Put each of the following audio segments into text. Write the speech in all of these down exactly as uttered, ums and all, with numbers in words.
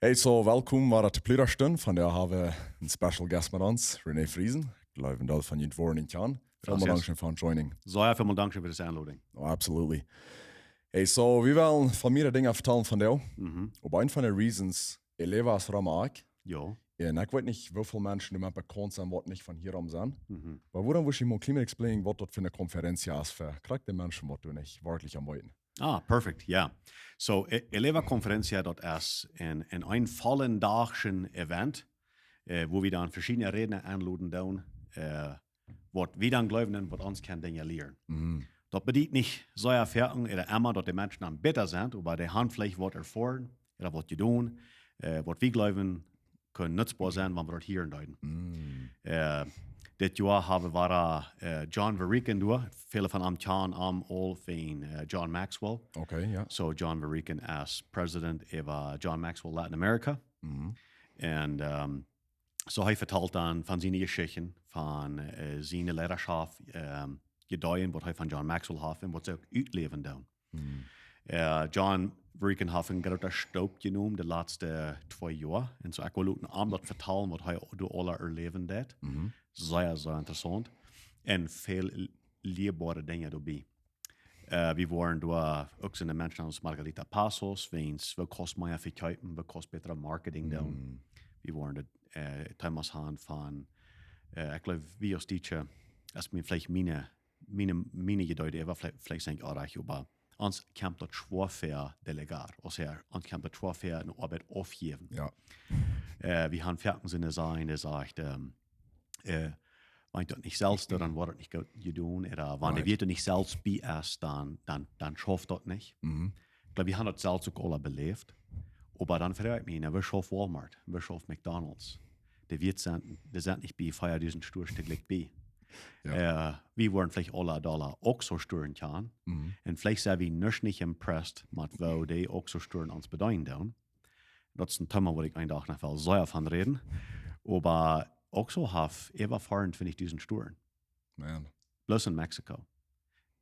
Hey, so, welkom wada to Pludastund. Vondoag hab wie een special guest met ons, René Friesen. Ekj jleew, een Deel von junt woaren am kjanen. Väl Gracias. Dankscheen fa joining. Sea väl Dankscheen fa de Einladung. Oh, absolutely. Hey, so, wie wellen von mearere Dinja vetalen vondoag. Mhm. Oba eent von de reasons, Eleva es rom ekj. Jo. Un ekj weet nich, woo väl Menschen doamet bekaunt sent, waut nich von hia rom sent. Mhm. Oba wuarom wurscht du mol een kjlien bät explainen, waut daut fa eene Konferenz es, fa krakjt de Menschen, waut doa nich werkjlich aun weeten? Ah, perfect, ja. So, E-, Eleva Conferencia, daut es een, een eenvollendachsche Event, äh, wua wie dan veschiedne Redna enloden doonen, äh, waut wie dan jleewen un waut ons kaun Dinja lieren. Mhm. Daut bediet nich sea foaken ooda emma, daut de Menschen dan bäta sent, oba dee han veleicht waut erfoaren ooda waut jedonen, äh, waut wie jleewen, kunn nutzboa sennen, wan wie daut hieren deeden. Mm. Äh, dit Joa hab wie wada, äh, John Vereeken doa. Väle von junt kjanen am aul von, äh, John Maxwell. Okay, jo. So John Vereeken es President äwa John Maxwell Latin America. Mhm. Un, ähm, so hee vetalt dan von siene Jeschichten, von, äh, siene Leidaschoft, ähm, Ideeen, waut hee von John Maxwell haft un waut see uk utläwen doonen. Mhm. Äh, John Vereeken haft een grooten Stap jenomen de latste twee Joa. Un so ekj well uk aun am daut vetalen, waut hee doa aula erläwen deed. Mhm. Sea, sea interessaunt. Un väl l-, lieebare Dinja doabie. Äh, wie woaren doa uk sent de Menschen aus Margarita Pasos, wäajen woo kaust mea vekjeepen, woo kaust bäta Marketing doonen. Mhm. Wie woaren de, äh, Themas han von, äh, ekj jleew, wie aus Dietsche, aus mie veleicht miene miene, miene Jedanken, äwa veleicht, veleicht sie ekj oajch, oba ons kjemt daut schwoa ver delegar. Aulsoo, ons kjemt daut schwoa ver eene Oabeit aufjäwen. Jo. Äh, wie han foaken soone Säajen, dee sajcht, ähm, äh, wan ekj daut nich selfst doo, dan woat daut nich goot jedonen. Ooda wan de Right. Wieet nich selfst bie es, dan, dan, dan schauft daut nich. Mhm. Ekj jleew, wie han daut selfst uk aula beläft. Oba dan froag ekj mie, na, woo schauft Walmart? Woo schauft McDonald's? Dee Wieet sent, dee sent nich bie veadusent Stores jlikj bie. Jo. Äh, wie woaren veleicht aula doa uk soo Stores han. Mhm. Un veleicht sent wie nich, nich impressed met woo dee uk soo Stores ons bedeenen doonen. Daut es een Thema, wua ekj een Dach noch well sea von räden. Oba uk soo haft äwa veauntwintjichdusent Stores. Man. Bloos en Mexiko.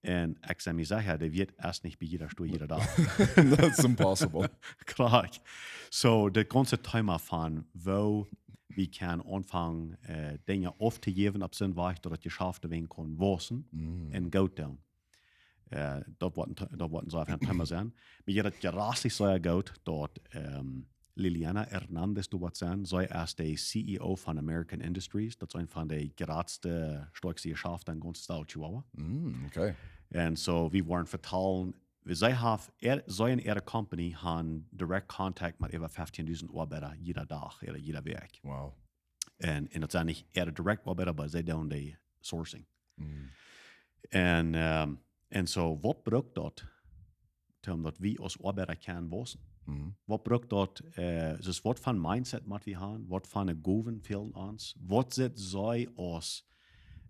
Un ekj sie mie secha, dee Wieet es nich bie jieda Store jieda Dach. That's impossible. Krakjt. So, daut gaunze Thema von woo wie kjennen aunfangen, äh, Dinja auftojäwen opp soon Wajch, daut daut Jeschaft doawäajen kaun wausen Mm. un goot doonen. Äh, daut woat een Te-, daut woat een sea fein Thema sennen. Mie jeit daut jraslich sea goot, daut, ähm, Liliana Hernandez doa woat sennen. See es de C E O von American Industries. Daut es eent von de jratste, stoakjste Jeschaften em gaunzen Staut Chihuahua. Mm, okay. Un so, wie woaren vetalen, wie, see haft, äa-, see un äare company han direct contact met äwa feftiendusent Oabeida jieda Dach, ooda jieda Wäakj. Wow. Un, un daut sent nich äare direct Oabeida, oba see doonen de sourcing. Mm. Un, ähm, un so, waut brukt daut, om daut wie aus Oabeida kjennen wausen? Mhm. Waut brukt daut, äh, dus waut fa Mindset mott wie han? Waut fa Gowen fälen ons? Waut sent see aus,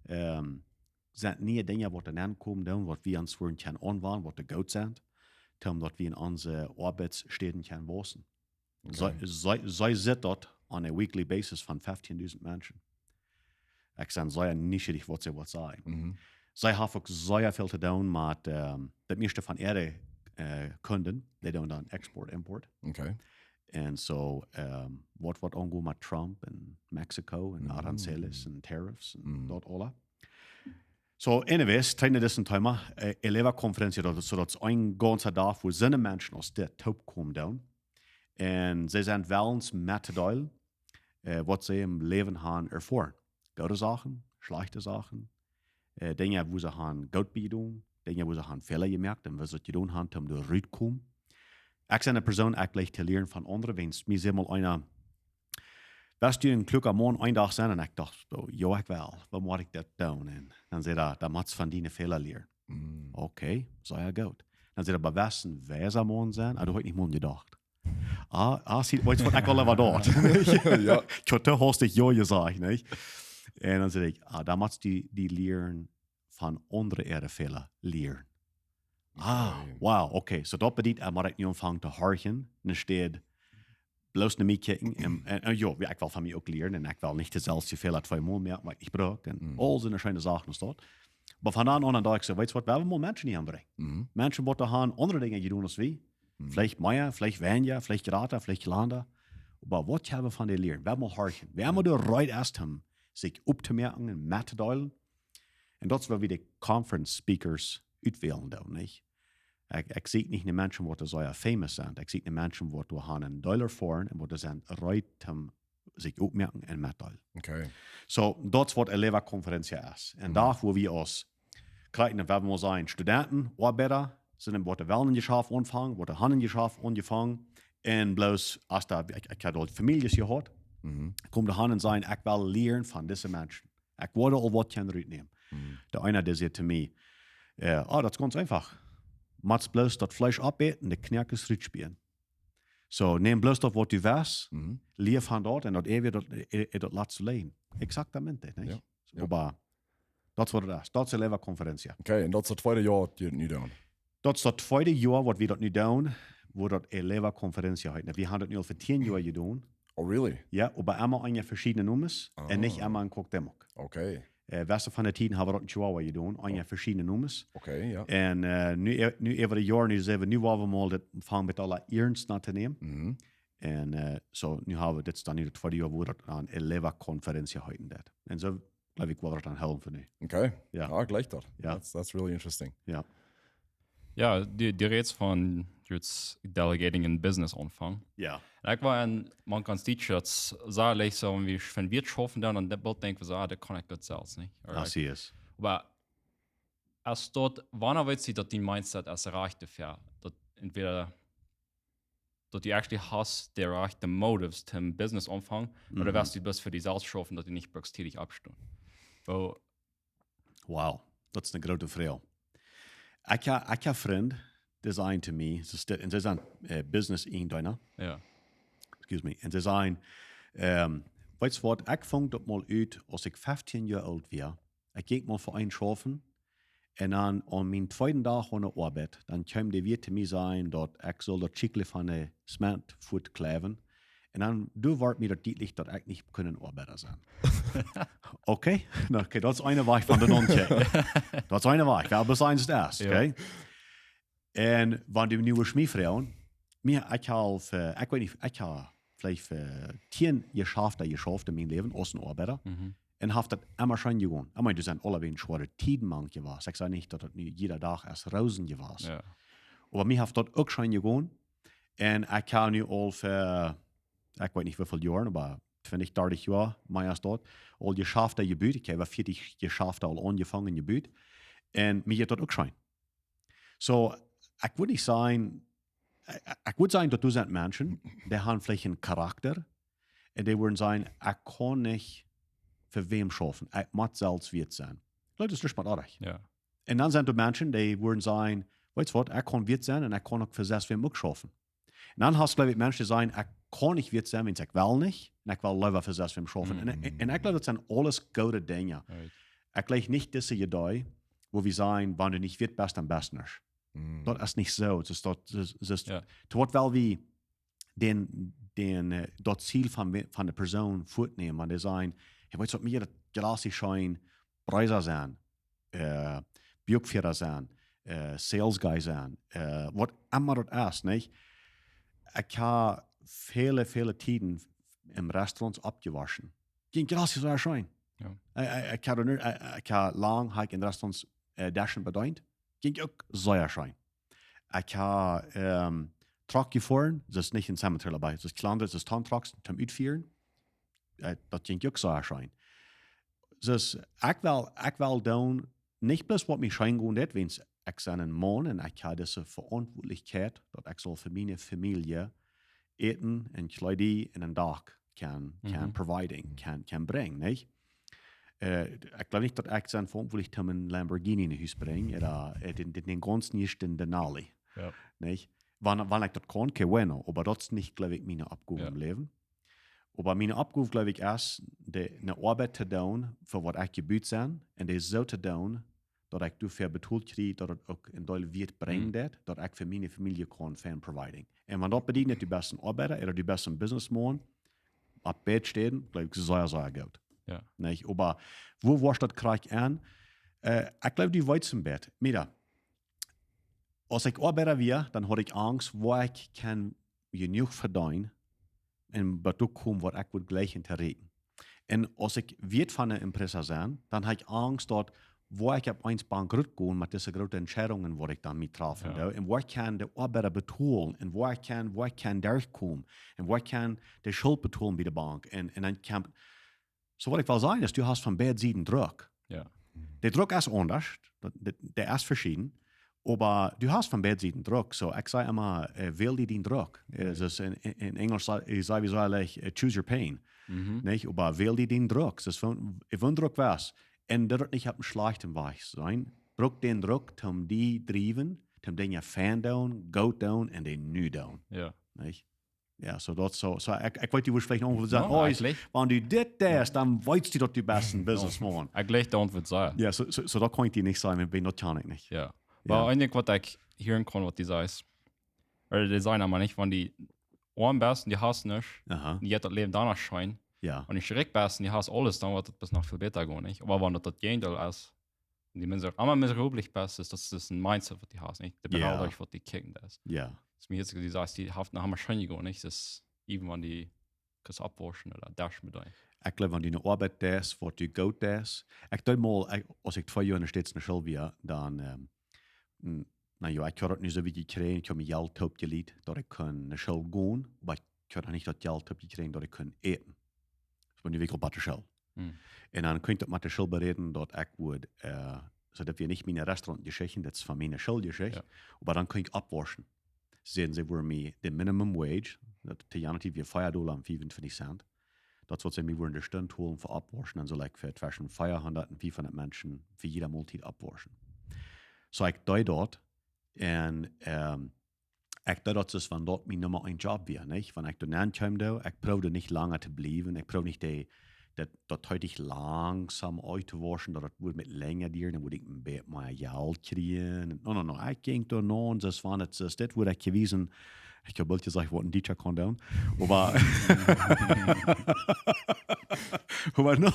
ähm, sent niee Dinja, waut doa aunkomen doonen, waut wie ons wudden kjennen aunwenjen, waut dee goot sent, om daut wie en onse Oabeitsstäden kjennen wausen? Okay. See, see, see sitt daut on a weekly basis von feftiendusent Menschen. Ekj sie sea nieschierich, waut see woat sajen. Mhm. See haft uk sea väl to doonen met, ähm, daut mieeschte von äare, äh, Kunden, dee doonen dan Export, Import. Okay. Un so, ähm, waut, waut aunjeit met Trump un Mexiko un Mm. Aranceles un Tariffs un Mm. daut aula. So, anyways, trigj no dit Thema, äh, Eleva Conferencia, daut es, so daut es een gaunza Dach, wua soone Menschen aus dit toopkomen doonen. Un see sent wellens mettodeelen, äh, waut see em Läwen han erfoaren. Goode Sachen, schlajchte Sachen, äh, Dinja, wua see han goot bie jedonen, Dinja, wua see han Fäla jemoakt un waut see jedonen han, om doa rutkomen. Ekj sie eene Persoon, ekj leew to lieren von aundre, wan mie säd mol eena, west du een kluaka Maun een Dach sennen? Un ekj docht, oh, jo, ekj well. Woo mott ekj daut doonen? Un dan säd hee, dan motst von diene Fäla lieren. Mm. Okay, sea goot. Dan säd hee, oba west een weisa Maun sennen? Ah, doa haud ekj nich mol aun jedocht. Ah, ah, see, weetst waut, ekj well äwa daut. Jo. Ekj haud too hastich jo jesajcht, nä? Un dan säd ekj, ah, dan motst du, du lieren von aundre äare Fäla lieren. Ah, Okay. wow, okay. So daut bediet, äh, mott ekj nu aunfangen to horchen, enne Städ bloos no mie kjikjen. Un, un, un jo, ekj well von mie uk lieren. Un ekj well nich deselwje Fäla twee Mol moaken, waut ekj nich bruk. Un Mm. aul soone scheene Sachen aus daut. Oba von dan aun, dan docht ekj soo, weetst waut, wie wellen mol Menschen hia aunbrinjen. Mhm. Menschen, waut doa han aundre Dinja jedonen aus wie. Mhm. Veleicht mea, veleicht weinja, veleicht jrata, veleicht kjlanda. Oba waut haben wie von dee lieren? Wie haben horchen. Wie haben de Reit erst haben, sikj optomoaken un mettodeelen. Un daut es wua wie de conference speakers utwälen doonen, nich? Ekj, ekj sieekj nich no Menschen waut sea famous sent. Ekj sieekj no Menschen waut doa haben een Dealer foaren un waut doa sent reit om sikj opmoaken un mettodeelen. Okay. So, daut es waut Eleva Conferencia es. Un doa wua wie aus, kjrieen, wie haben mol sennen, Studenten, Oabeida, sent waut wellen een Jeschaft aunfangen, waut haben een Jeschaft aunjefangen. Un bloos aus doa, ekj, ekj haud aul Famieljes jehaut, komen doa han un sajen, ekj well lieren von dise Menschen. Ekj wull aul waut kjennen rutnämen. De eena, dee säd to mie, äh, oh, daut es gaunz eefach. Motst bloos daut Fleesch opäten, de Knoakes rutspieen. So, nemm bloos daut waut du west, lia von daut un daut eewje, daut, äh, äh, daut lat die läwen. Exactamente, nich? Jo, jo. Oba daut es waut daut es. Daut es Eleva Conferencia. Okay, un daut es daut tweede Joa waut jie nu doonen. Daut es daut tweede Joa waut wie daut nu doonen, wua daut Eleva Conferencia heet. Wie haben daut nu aul fa tieen Joa jedonen. Oh, really? Jo, oba emma unja veschiedne Nomes un nich emma en Cuauhtémoc. Okay. Äh, West von de Tiet haben wie daut en Chihuahua jedonen, unja veschiedne Nomes. Okay, jo. Un, äh, nu, ä-, nu äwa de Joaren, nu sent wie, nu woa wie mol daut aunfangen met aule Iernst no to nämen. Un, äh, so, nu haben wie dit dan nu daut tweede Joa, wua daut dan Eleva Conferencia heet. Un so, jleew ekj, woa wie daut dan hoolen fa nu. Okay. Jo. Jo, jlikj daut. Jo. That's, that's really interesting. Jo. Jo, du, du rätst von, du hast delegating in business aunfangen. Jo. Un ekj wia en, maun kaun Teacher, daut es sea leicht soo, wan wie von Wieet schaufen dan, dan boolt denkj wie soo, ah, daut kaun ekj daut selfst, nich? Alright. Así es. Oba aus daut, wanea weetst du daut dien mindset es rajcht doafäa? Daut entweder, daut du actually hast de rajchte motives toom business aunfangen, ooda wieescht du bloos fa die selfst schaufen, daut du nich brukst tiedich oppstonen? Woo, Wow, daut es eene groote Froag. Ekj ha, ekj ha Frind, dee sajen to mie, see sent, un see sent, äh, business Ieejendiener. jo. Excuse me. Un see sajen, ähm, weetst waut, ekj funk daut mol ut, aus ekj feftieen Joa oolt wia. Ekj jinkj mol fa eenen schaufen. Un dan aun mienen tweeden Dach aun de Oabeit, dan kjeem de Wieet to mie sajen, daut ekj sull daut Schikjle von de Sement fuat kjleewen. Un dan, doa wort mie daut dietlich, daut ekj nich kunn Oabeida sennen. Okay, na, okay, daut es een Wajch von de Nonke. Daut es een Wajch, jo, bloos eent es daut, Jo. Okay? Un wan du nu wurscht mie froagen, mie, ekj ha aul fa, ekj weet nich, ekj ha veleicht fa tieen Jeschafta jeschauft en mien Läwen, aus een Oabeida. Un haft daut emma scheen jegonen. Ekj meen, doa sent aulawäajen schwoare Tieden mank jewast. Ekj saj nich, daut daut nu jieda Dach es Roosen jewast. Jo. Oba mie haft daut uk scheen jegonen. Un ekj ha nu aul fa, ekj weet nich woo väl Joaren, oba twintich, dartich Joa, mea aus daut, aul Jeschafta jebut. Ekj ha vieetich Jeschafta aul aunjefongen jebut. Un mie jeit daut uk scheen. So, ekj wudd nich sajen, ekj, ekj wudd sajen, daut doa sent Menschen, dee haben veleicht een Karakta, un dee wudden sajen, ekj kaun nich fa wäm schaufen, ekj mott selfst wieet sennen. Leute, daut es nich mol oajch. Jo. Un dan sent doa Menschen, dee wudden sajen, weetst waut, ekj kaun wieet sennen un ekj kaun uk fa selfst wäm uk schaufen. Un dan hast, jleew ekj, Menschen, dee sajen, ekj kaun nich wieet sennen, wiels ekj well nich, un ekj well leewa fa selfst wäm schaufen. Un, un, un ekj jleew, daut sent aules goode Dinja. Right. Ekj jleew nich dise Idee, wua wie sajen, wan du nich wieet best, dan best nuscht. Daut es nich soo. Daut es daut, daut es, daut es, Jo. to waut well wie dän, dän, äh, daut Ziel von, we- von de Persoon fuatnämen, wan dee sajen, hey, weetst waut, mie daut jrassich scheen, Preiser sennen, äh, Buakfieera sennen, äh, Sales Guy sennen, äh, waut emma daut es, nich? Ekj ha väle, väle Tieden en Restaurants oppjewossen. Jinkj jrassich sea scheen. Jo. Ekj, ekj, ekj ha doa nu, ekj, ekj ha lang, ha ekj en Restaurants, äh, Deschen bedeent. Jinkj uk sea scheen. Ekj ha, ähm, Truck jefoaren, daut es nich een Semitrailer bie, daut es kjlandre, daut es Tontrucks, toom utfieren. Äh, daut jinkj uk sea scheen. Daut es, ekj well, ekj well doonen, nich bloos waut mie scheen gonen deit, wiels ekj sie een Maun un ekj ha dise Verantwortlichkjeit, daut ekj saul fa miene Famielje Äten un Kjleeda un een Dak kaun, kaun providing, kaun, kaun brinjen, nich? Äh, ekj jleew nich, daut ekj sie verantwortlich, om een Lamborghini no Hus brinjen, ooda, äh, dän, dän, dän gaunz ieeschten Denali, Jo. nich? Wan, wan ekj daut kaun, qué bueno, oba daut es nich, jleew ekj, miene Oppgow Jo. em Läwen. Oba miene Oppgow, jleew ekj, es, de, eene Oabeit to doonen, fa waut ekj jebut sie, un dee soo to doonen, daut ekj doafäa betolt kjrie, daut et uk een Deel Wieet brinjen deit, daut ekj fa miene Famielje kaun fein providing. Un wan daut bediet, daut du best een Oabeida, ooda du best een Businessman, opp beid Städen, jleew ekj, sea, sea goot. Jo. Nich? Oba woo woat daut krakjt aun? Äh, ekj jleew, du weetst een bät. Mira, aus ekj Oabeida wia, dan haud ekj Angst, woo ekj kaun jenuach vedeenen, un bat doa komen, waut ekj wudd jleichen to rieekjen. Un aus ekj wieet von de Impresa sie, dan hab ekj Angst, daut, woo ekj opp eemol bankrott go met dise groote Entscheidungen, waut ekj dan met träfen doo. Un woo ekj kaun de Oabeida betolen, un woo ekj kaun, woo ekj kaun derchkomen, un woo ekj kaun de Schult betolen bie de Bank. Un, un dan kjemt, soo waut ekj well sajen es, du hast von beid Sieden Druck. Ja. De Druck es aundasch, daut, de, de es veschieden. Oba du hast von beid Sieden Druck. Soo, ekj saj emma, äh, wäl die dän Druck. Äh, daut es en, en, en Enjlisch sa-, äh, saj wie soo leicht, äh, choose your pain. Mhm. Nich? Oba wäl die dän Druck. Daut es von, von Druck wajch. Un daut et nich opp eenen schlajchten Wajch sennen. Bruk dän Druck, om die to driewen, om Dinja fein doonen, goot doonen un dee nu doonen. Ja. Nich? Ja, soo daut soo, soo, ekj, ekj weet, du wurscht veleicht noch sajen, Ja, oh, eejentlich. wan du dit deist, dan weetst du, daut du best een businessman. Ekj jleich de Auntwuat sea. Ja, soo, soo, soo daut kaun ekj die nich sajen, ekj sie nich Tjanik, nich. Ja. Ja. Oba een Dinkj, waut ekj hieren kaun, waut du sajchst, ooda dee sajen emma nich, wan du oam best un du hast nuscht, Aha. un du hast daut Läwen doano scheen. Ja. Wan du rikj best un du hast aules, dan woat et bloos noch väl bäta gonen, nich? Oba wan daut, daut Jäajendeel es, un du best uk emma miserabel best, es, daut es een Mindset, waut du hast, nich? De Ja. Behaundlunk, waut du kjikjen deist. Ja. Daut es mie jeit, du sajchst, du hast noch emma scheen jegonen, nich? Daut es, even wan du kaust oppwauschen ooda Dash met die. Ekj jleew, wan du eene Oabeit deist, waut du goot deist. Ekj deed mol, ekj, aus ekj twee Joa enne States enne School wia, dan, ähm, n-, na jo, ekj haud daut nu soo wiet jekjräajen, ekj haud mie Jelt toopjelieet, daut ekj kunn enne School gonen, oba ekj haud noch nich daut Jelt toopjekjräajen, daut ekj kunn äten. Daut wia nu werkjlich opp de School. Hm. Un dan kunn ekj daut met de School beräden, daut ekj wudd, äh, soo daut wia nich miene Restaurantjeschicht, daut es von miene Schooljeschicht. Ja. Oba dan kunn ekj oppwauschen. See säden, see wudden mie de minimum wage, daut to jane Tiet wia vea Dolla un fiefuntwintich Cent. Daut es waut see mie wudden de Stund tolen fa oppwauschen, dan sull ekj fa tweschen veahundat un fiefhundat Menschen fa jiede Moltiet oppwauschen. Soo ekj deed daut un, ähm, ekj deed daut soo aus wan daut mien Numma eent Job wia, nich? Wan ekj doa nennkjeem, doa, ekj proowd nich langa to bliewen, ekj proowd nich de, daut, daut Tiet langsom auftowauschen, daut et wudd mie lenja dieren, dan wudd ekj een bät mea Jelt kjrieen. No, no, no, ekj jinkj doa nenn, soo aus wan et es, dit wudd ekj jewäsen, ekj hab boolt jesajcht, waut een Teacher kaun doonen. Oba, oba no,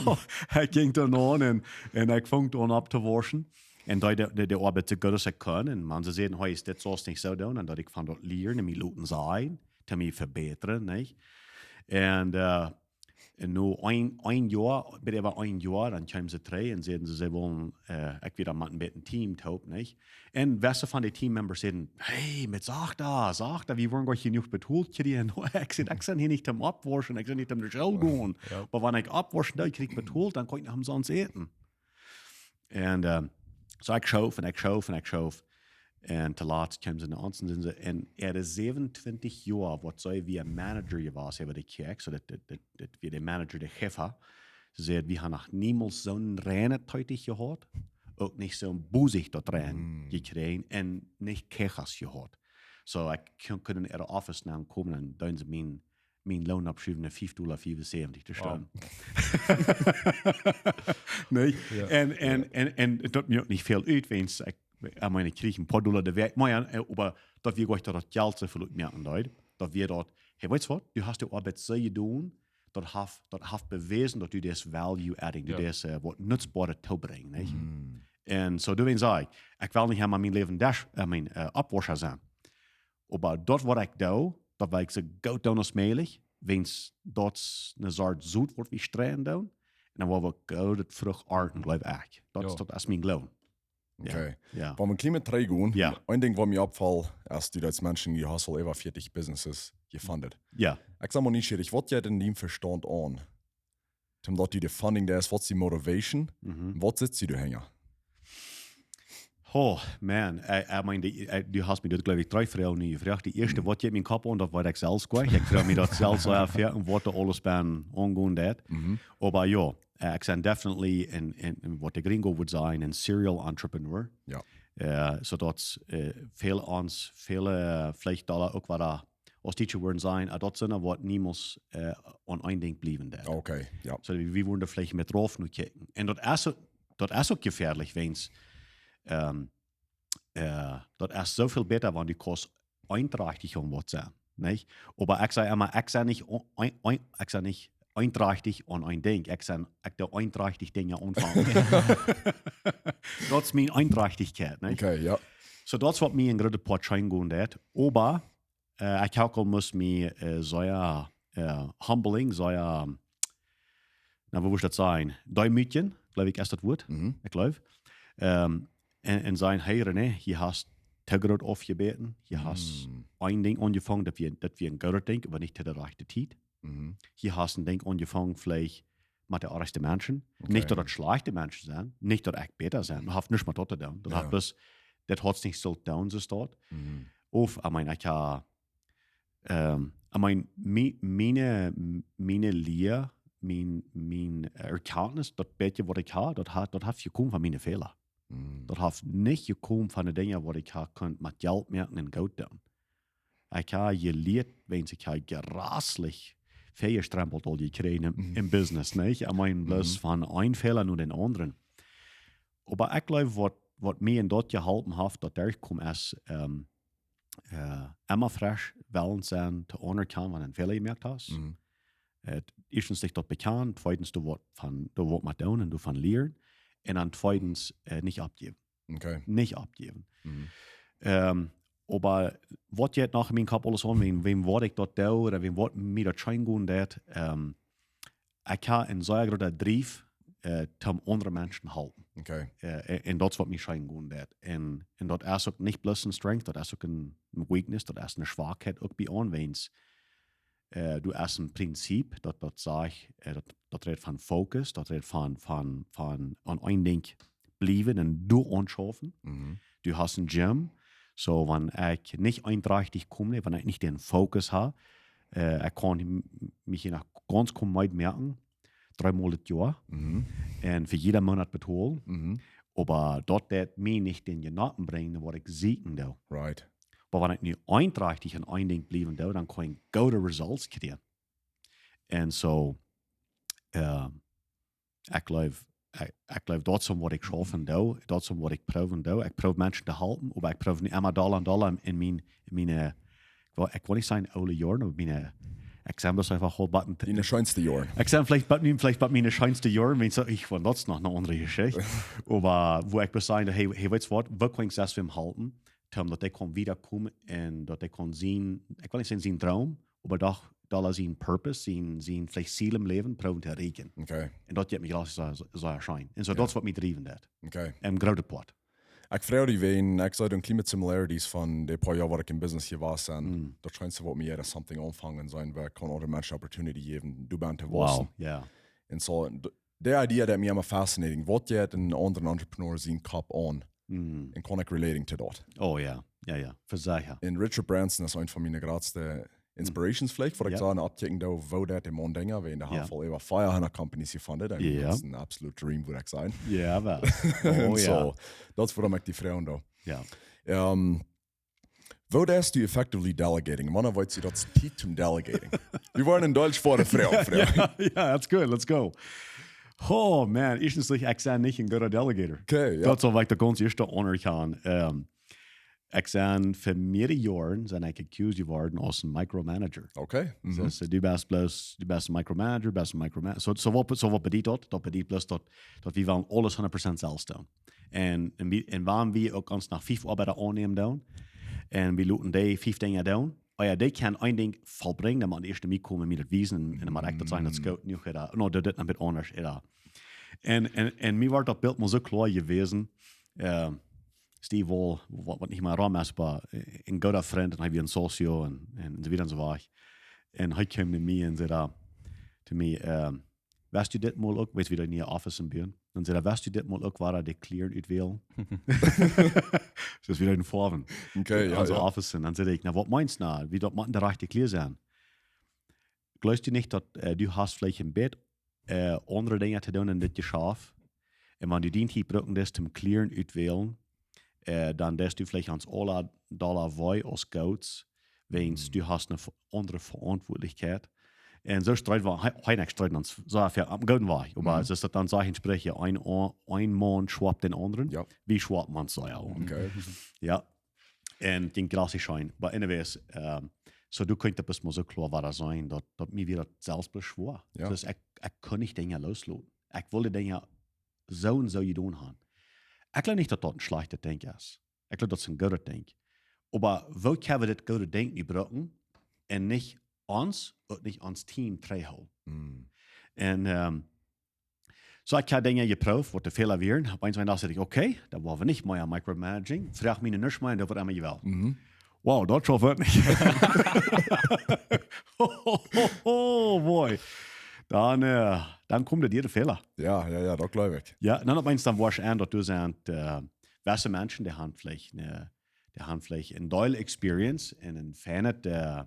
ekj jinkj doa nenn un, un ekj funk aun opptowauschen. Un deed de, de, de Oabeit soo goot aus ekj kunn. Un wan see säden, hey, es dit soo nich soo doonen, dan deed ekj von daut lieren un mie loten sajen, to mie vebätren, nich? Un, äh, un no een, een Joa, bie äwa een Joa, dan kjeemen see trigj un säden see, see wullen, äh, ekj wia dan met een bät Team toop, nich? Un wesse von de Teammembers säden, hey, met sachta, sachta, wie woaren goanich jenuach betolt kjrieen. Ekj sie, ekj sie hia nich toom oppwauschen, ekj sie nich toom de School gonen. Ja. Oba wan ekj oppwauschen doo, kjrie ekj betolt, dan kaun ekj noch omsonst äten. Un, ähm, soo ekj schoof un ekj schoof un ekj schoof. Un toolatst kjeemen see no ons un säden see, un äare säwenuntwintich Joa, waut see wia Manager jewast äwa de Kjoakj, soo daut, daut, daut, daut wia de Manager, de Jefa. See säd, wie haben noch niemols soon reine Tiet jehaut, uk nich soon bosich daut rein jekjräajen un nich quejas jehaut. Soo ekj kun, kunn en äare Office nenn komen un dan deeden see mien mien Loon oppschuwen no fief Dolla fiefunsäwentich de Stund. Nich? Ja. Un, un, un, un daut moakt nich väl ut, wiels ekj, ekj meen, ekj kjrieech een poa Dolla de Wäakj, oba jo, äh, oba daut wia goanich daut daut Jelt soo väl utmoaken deed. Daut wia daut, hey, weetst waut, du hast de Oabeit soo jedonen, daut haft, daut haft bewäsen, daut du daut value adding, du Ja. daut, äh, waut Nutzboaret toobrinjst, nich? Un soo, doawäajen saj ekj, ekj well nich emma mien Läwen dash, äh, mien, äh, Oppwauscha sennen. Oba daut waut ekj doo, daut well ekj soo goot doonen aus mäajlich, wiels daut es ne Sort Sot waut wie streien doonen. Un dan woa wie goode Frucht arnten, jleew ekj. Daut es, Jo. Daut es mien Gloowen. Jo. Okay. Jo. Wan wie een kjlien bät trigj gonen, Jo. een Dinkj waut mie oppfoll, es du daut Menschen, du hast aul äwa vieetich Businesses jefundet. Jo. Ekj sie mau nieschierich, waut jeit en dien Vestaunt aun? Om daut du de Funding deist, waut es dee Motivation? Mhm. Waut sitt du doahinja? Oh, man, ekj, ekj meen, dee, ekj, du hast mie daut, jleew ekj, dree Froagen nu jefroacht. Dee ieeschte, waut jeit mien Kopp aun, daut weet ekj selfst goanich. Ekj froag mie daut selfst soo aun, waut doa aules bie aungonen deit. Oba jo, äh, ekj sie definitely en, en, en waut de Gringo wudd sajen, een serial entrepreneur. Jo. Äh, soo daut, äh, väl ons, väl, äh, veleicht doa uk waut aus Teacher wudden sajen, äh, daut sent waut niemols, äh, aun een Dinkj bliewen deit. Okay, jo. Soo, wie, wie wudden veleicht met rauf nu kjikjen. Un daut es, daut es uk jefäadlich, wiels, ähm, äh, daut es soo väl bäta, wan du kaust eentrajchtich aun waut sennen, nich? Oba ekj saj emma, ekj sie nich on-, een-, een-, ekj sie nich eentrajchtich aun een Dinkj. Ekj sie, ekj doo eentrajchtich Dinja aunfangen. Daut es mien Eentrajchtichkjeit, nich? Okay, jo. Soo, daut es waut mie een grootet Poat scheen jegonen haft. Oba, äh, ekj hab aul must mie, äh, sea, äh, humbling, sea, na, woo wudd ekj daut sajen? Deemootjen, jleew ekj, es daut Wuat. Mhm. Ekj jleew. Ähm, un, un sajen, hey René, du hast too groot aufjebäden, du hast Mm. een Dinkj aunjefongen, daut wia, daut wia een goodet Dinkj, oba nich to de rajchte Tiet. Mhm. Du hast een Dinkj aunjefongen, veleicht met de oajste Menschen. Okay. Nich daut daut schlajchte Menschen sent, nich daut ekj bäta sie. Daut haft nuscht met daut to doonen. Daut Jo. haft bloos, daut haft sikj soo doonen, soo daut. Mhm. Of, I mean, ekj ha, ähm, I mean, mie-, miene, miene Lia, mien, mien Erkjantnis, daut bät waut ekj ha, daut ha, daut haft jekomen von miene Fäla. Mhm. Daut haft nich jekomen von de Dinja waut ekj ha kunt met Jelt moaken un goot doonen. Ekj ha jelieet, wiels ekj ha jreslich väl jestrempelt aul jekjräajen em, Mhm. em Business, nich? I mean, bloos Mhm. von een Fäla no dän aundren. Oba ekj jleew, waut, waut mie en daut jeholpen haft, daut derchkomen es, ähm, äh, emma fresch wellen sennen to aunerkjanen, wan du een Fäla jemoakt hast. Mhm. Äh, ieeschtens sikj daut bekjanen, tweedens doa waut von, doa waut met doonen un doavon lieren. Un dan tweedens, äh, nich oppjäwen. Okay. Nich oppjäwen. Mhm. Ähm, oba waut jeit noch en mienen Kopp aules aun, wäm, wäm waut ekj daut doo, ooda wäm waut mie daut scheen gonen deit, ähm, ekj ha een sea grooten Drive, äh, toom aundre Menschen halpen. Okay. Äh, un, un daut es waut mie scheen gonen deit. Un, un daut es uk nich bloos een Strength, daut es uk een Weakness, daut es eene Schwakheit uk bie aun, wiels, äh, du hast een Prinzip, daut, daut sajcht, äh, daut, daut rät von Fokus, daut rät von, von, von aun een Dinkj bliewen un doaraun schaufen. Mhm. Du hast een Gym, soo wan ekj nich eendrajchtich kom, nä, wan ekj nich dän Fokus ha, äh, ekj kaun m-, mie hia noch gaunz kaum meed moaken, dreemol daut Joa. Mhm. Un fa jieda Moonat betolen. Mhm. Oba daut deit mie nich dän Jenaten brinjen, waut ekj sieekjen doo. Right. Oba wan ekj nu eendrajchtich aun een Dinkj bliewen doo, dan kaun ekj goode Results kjrieen. Un soo, äh, ekj jleew, ekj, ekj jleew, daut es waut ekj schaufen doo, daut es waut ekj proowen doo. Ekj proow Menschen to halpen, oba ekj proow nu emma dolla un dolla en, en mien, en miene, ekj well, ekj well nich sajen oole Joaren, oba miene, ekj sie bloos eefach aul bie, Diene scheenste Joaren. ekj sie veleicht bie mie, veleicht bie miene scheenste Joaren, wiels ekj, wan daut es noch eene aundre Jeschicht. Oba woo ekj bloos saj, hey, hey, weetst waut, woo kaun ekj sest wäm halpen, toom daut ekj kaun wiedakomen un daut ekj kaun sien, ekj well nich sajen sien Droom, oba doch dolla sien Purpose, sien, sien veleicht Ziel em Läwen, proowen to erreichen. Okay. Un daut jeit mie jreslich soo, soo, soo scheen. Un soo, daut es waut mie driewen deit. Okay. Em grooten Poat. Ekj freid mie, wiels ekj see doa kjliene similarities von de poa Joa waut ekj en Business jewast sie. Mm. Daut scheenste waut mie jeit es something aunfangen sennen, wua ekj kaun aundre Menschen opportunity jäwen, doa bie to Wow, wausen. Ja. Un soo, d-, de Idee deit mie emma fascinating. Waut jeit een aundren Entrepreneur sien Kopp aun? Mm. Un kaun ekj relating to daut? Oh ja, ja, ja, fa secha. Un Richard Branson es eent von miene jratste Inspirations veleicht, waut ekj Ja. soo aun oppkjikjen doo, woo deit de Maun Dinja, wiels hee Ja. haft aul äwa fiefhundat Companies jefungen, un Ja. daut es een absolute dream, wudd ekj sajen. Ja, wel. Un Oh ja. soo, daut es wuarom ekj die froagen doo. Ja. Ähm, woo deist du effectively delegating? Wanea weetst du daut es Tiet toom delegating? Wie woaren en Deutsch fa de Froag, Froag. Ja, ja, that's good. Let's go. Oh man, ieeschtens, ekj sie nich een gooda Delegator. Okay, ja. Daut saul ekj de gaunz ieeschte aunekjanen. Ähm, ekj sie fa mearere Joaren sie ekj accused jeworden aus een Micromanager. Okay. Mhm. Daut es, äh, du best bloos, du best een Micromanager, best een Micromanager. Soo, soo waut, soo waut bediet daut? Daut bediet bloos daut, daut wie wellen aules hundat Prozent selfst doonen. Un, un wie, un wan wie uk ons noch fief Oabeida aunnämen doonen, un wie loten dee fief Dinja doonen, oh ja, dee kaun een Dinkj vollbrinjen, dan mott de ieeschte mie komen, mie daut wiesen, un, un dan mott ekj daut sajen, daut es goot, nu jeit daut, no, daut, dit en bät aundasch, ooda. Un, un, un mie wort daut Bilt mol soo kloa jewast, äh, Steve Wall, waut, waut nich mea rom es, oba, äh, een gooda Frint, un hee wia een socio un, un soo wieda un soo wajch. Un hee kjeem no mie un säd, äh, to mie, äh, weetst du dit mol uk, weetst du, wie daut niee Office en buen? Dan säd hee, weetst du dit mol uk, wua de Klieren utwälen? Daut es wada een Foawen. Okay, ja, Onse ja. Office. Un dan säd ekj, na, waut meenst du nu? Wie daut motten de rajchte Klieren sennen? Jleefst du nich daut, äh, du hast veleicht een bät, äh, aundre Dinja to doonen en dit Jeschaft? Un wan du dien Tiet brucken deist toom Klieren utwälen, äh, dan deist du veleicht ons aula dolla wee aus goots, wiels du hast eene ve-, aundre Veauntwuatlichkjeit. Un soo streid wie, hee, hee un ekj streeden ons soo väl opp gooden Wajch. Oba Mhm. es daut dan, sajcht een Sprichwuat, een, een Maun schwoapt dän aundren. Ja. Wie schwoapen ons soo, jo. Okay. Ja. Un jinkj jreslich scheen. But anyways, ähm, soo du kunst daut bloos mol soo kloa wada seenen, daut, daut mie wia daut selfst bloos schwoa. Ja. Daut ekj, ekj kunn nich Dinja loosloten. Ekj wull Dinja soo un soo jedonen haben. Ekj jleew nich, daut daut een schlajchtet Dinkj es. Ekj jleew, daut es een goodet Dinkj. Oba woo kjenn wie dit goode Dinkj nu brucken un nich ons, uk nich ons Team trigjhoolen. Mm. Un ähm, soo, ekj hab Dinja jeprooft, waut de Fäla wieren. Opp eent säd ekj, okay, dan woa wie nich mea micromanaging. Froag mie nich mea, un daut woat emma jewellt. Mhm. Wow, daut schauft nich. Oh, oh, oh, boy. Dan, äh, dan kjemt de Fäla. Jo, jo, jo, daut jleew ekj. Jo, un dan opp eent dan woascht du en, daut doa sent äh, wesse Menschen, dee haben veleicht ne, dee haben veleicht een Deel Experience un een feinet äh,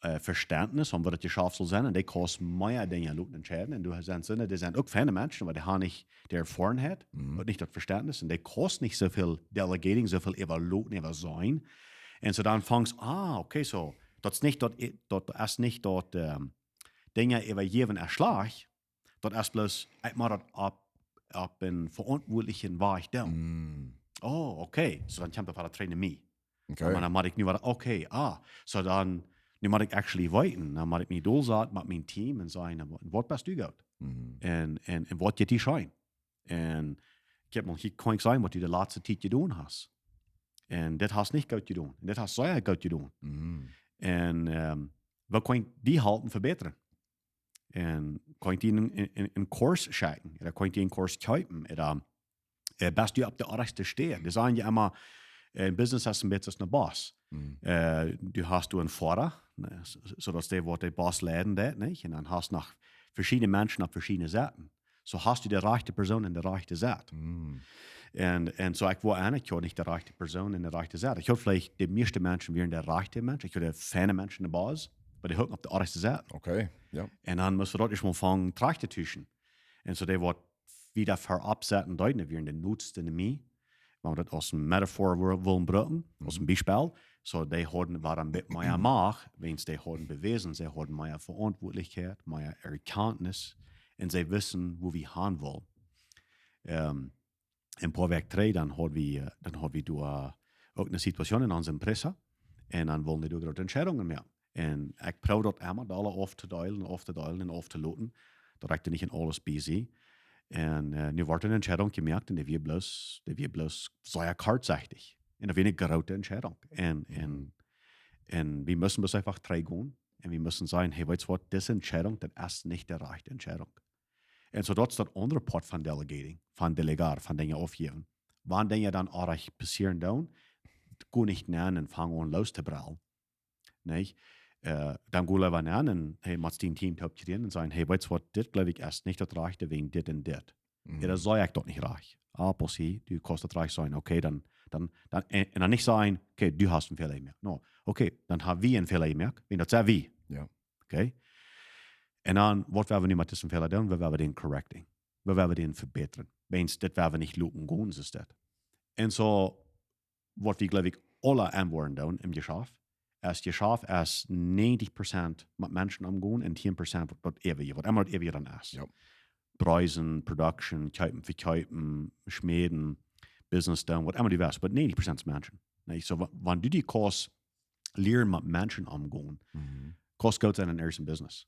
äh, Vestentnis von waut daut Jeschaft saul sennen. Un dee kaust mea Dinja loten entscheiden. Un du hast soone, dee sent uk feine Menschen, oba dee haben nich de Erfoarenheit Mhm. un nich daut Vestentnis. Un dee kaust nich soo väl delegating, soo väl äwaloten, äwaseenen. Un soo dan fangst, ah, okay, soo, daut es nich daut, daut es nich daut ähm, Dinja äwajäwen es schlajcht. Daut es bloos, ekj mott daut opp, opp eenen veauntwuatlichen Wajch doonen. Mm. Oh, okay. Soo dan kjemt daut wada trigj no mie. Okay. Oba dan mott ekj nu wada, okay, ah, soo dan, nu mott ekj actually weeten, dan mott ekj mie dolsaten met mien Team un sajen, waut, waut best du goot? Mhm. Un, un, un waut jeit die scheen? Un ekj hab mol hia kjennen seenen, waut du de latste Tiet jedonen hast. Un dit hast nich goot jedonen. Un dit hast sea goot jedonen. Mhm. Un ähm, waut kaun ekj die halpen vebätren? Un kaun ekj die een, een, een, een Kurs schekjen? Ooda kaun ekj die een Kurs kjeepen? Ooda äh, best du opp de oajchste Städ? Dee sajen je emma, äh, een Business es een bät aus een Boss. Mhm. Äh, du hast du een Foara, ne, s-, s-, soo daut dee woat de Boss leiden deit, nich? Un dan hast noch veschiedne Menschen opp veschiedne Säten. Soo hast du de rajchte Persoon en de rajchte Sett. Mhm. Un, un soo ekj woa an, ekj woa nich de rajchte Persoon en de rajchte Sett. Ekj haud veleicht de mieeschte Menschen wieren de rajchte Mensch, ekj haud de feine Menschen, de Boss, oba dee hucken opp de oajchste Sett. Okay, jo. Un dan must wie daut ieescht mol aunfangen trigj to tuschen. Un soo dee waut wieda veropp saten deeden, dee wieren de Notsten en mie. Wan wie daut aus een Metaphor wo-, wullen brucken, aus een Mhm. Biespel. Soo, dee hauden, wieren een bät mea Macht, wiels dee hauden bewäsen, see hauden mea Veauntwuatlichkjeit, mea Erkjantnis. Un see wisten, wua wie han wullen. Ähm, een poa Wäakj trigj, dan haud wie, äh, dan haud wie doa uk eene Situation en onse Empresa. Un dan wullen dee doa groote Entscheidungen moaken. Un ekj proow daut emma doa auftodeelen, auftodeelen un auftoloten. Daut ekj doa nich en aules bie sie. Un äh, nu woat eene Entscheidung jemoakt un dee wia bloos, dee wia bloos sea kortsechtich. Un daut wia eene groote Entscheidung. Un, un, Mhm. un wie musten bloos eefach trigj gonen. Un wie musten sajen, hey, weetst waut, dise Entscheidung, daut es nich de rajchte Entscheidung. Un soo daut es daut aundre Poat von delegating, von delegar, von Dinja aufjäwen. Wan Dinja dan oajch passieren doonen, go nich nenn un fang aun loos to brellen. Nich? Äh, dan go leewa nenn un, hey, motst dien Team toop kjrieen un sajen, hey, weetst waut, dit jleew ekj es nich daut rajchte wäajen dit un dit. Mhm. Jo, dan saj ekj daut nich rajcht. Ah, possi, du kaust daut rajcht sennen. Okay, dan, dan, dan, un, un dan nich sajen, okay, du hast een Fäla jemoakt. No, okay, dan hab wie een Fäla jemoakt, wiels daut sent wie. Jo. Okay? Un dan, waut woa wie nu met disen Fäla doonen? Wie woaren dän correcting. Wie woaren dän vebätren. Wiels dit woa wie nich loten gonen, soo es daut. Un soo, waut wie, jleew ekj, aule aunwoaren doonen em Jeschaft, es Jeschaft es negentig Prozent met Menschen omgonen un tien Prozent waut, waut äwje, waut emma daut äwje dan es. Jo. Preisen, Production, kjeepen, vekjeepen, schmäden, Business doonen, waut emma du west, oba negentig Prozent es Menschen. Nich? Soo, wa-, wan du die kaust lieren met Menschen omgonen, Mhm. kaust goot sennen en irjent een Business.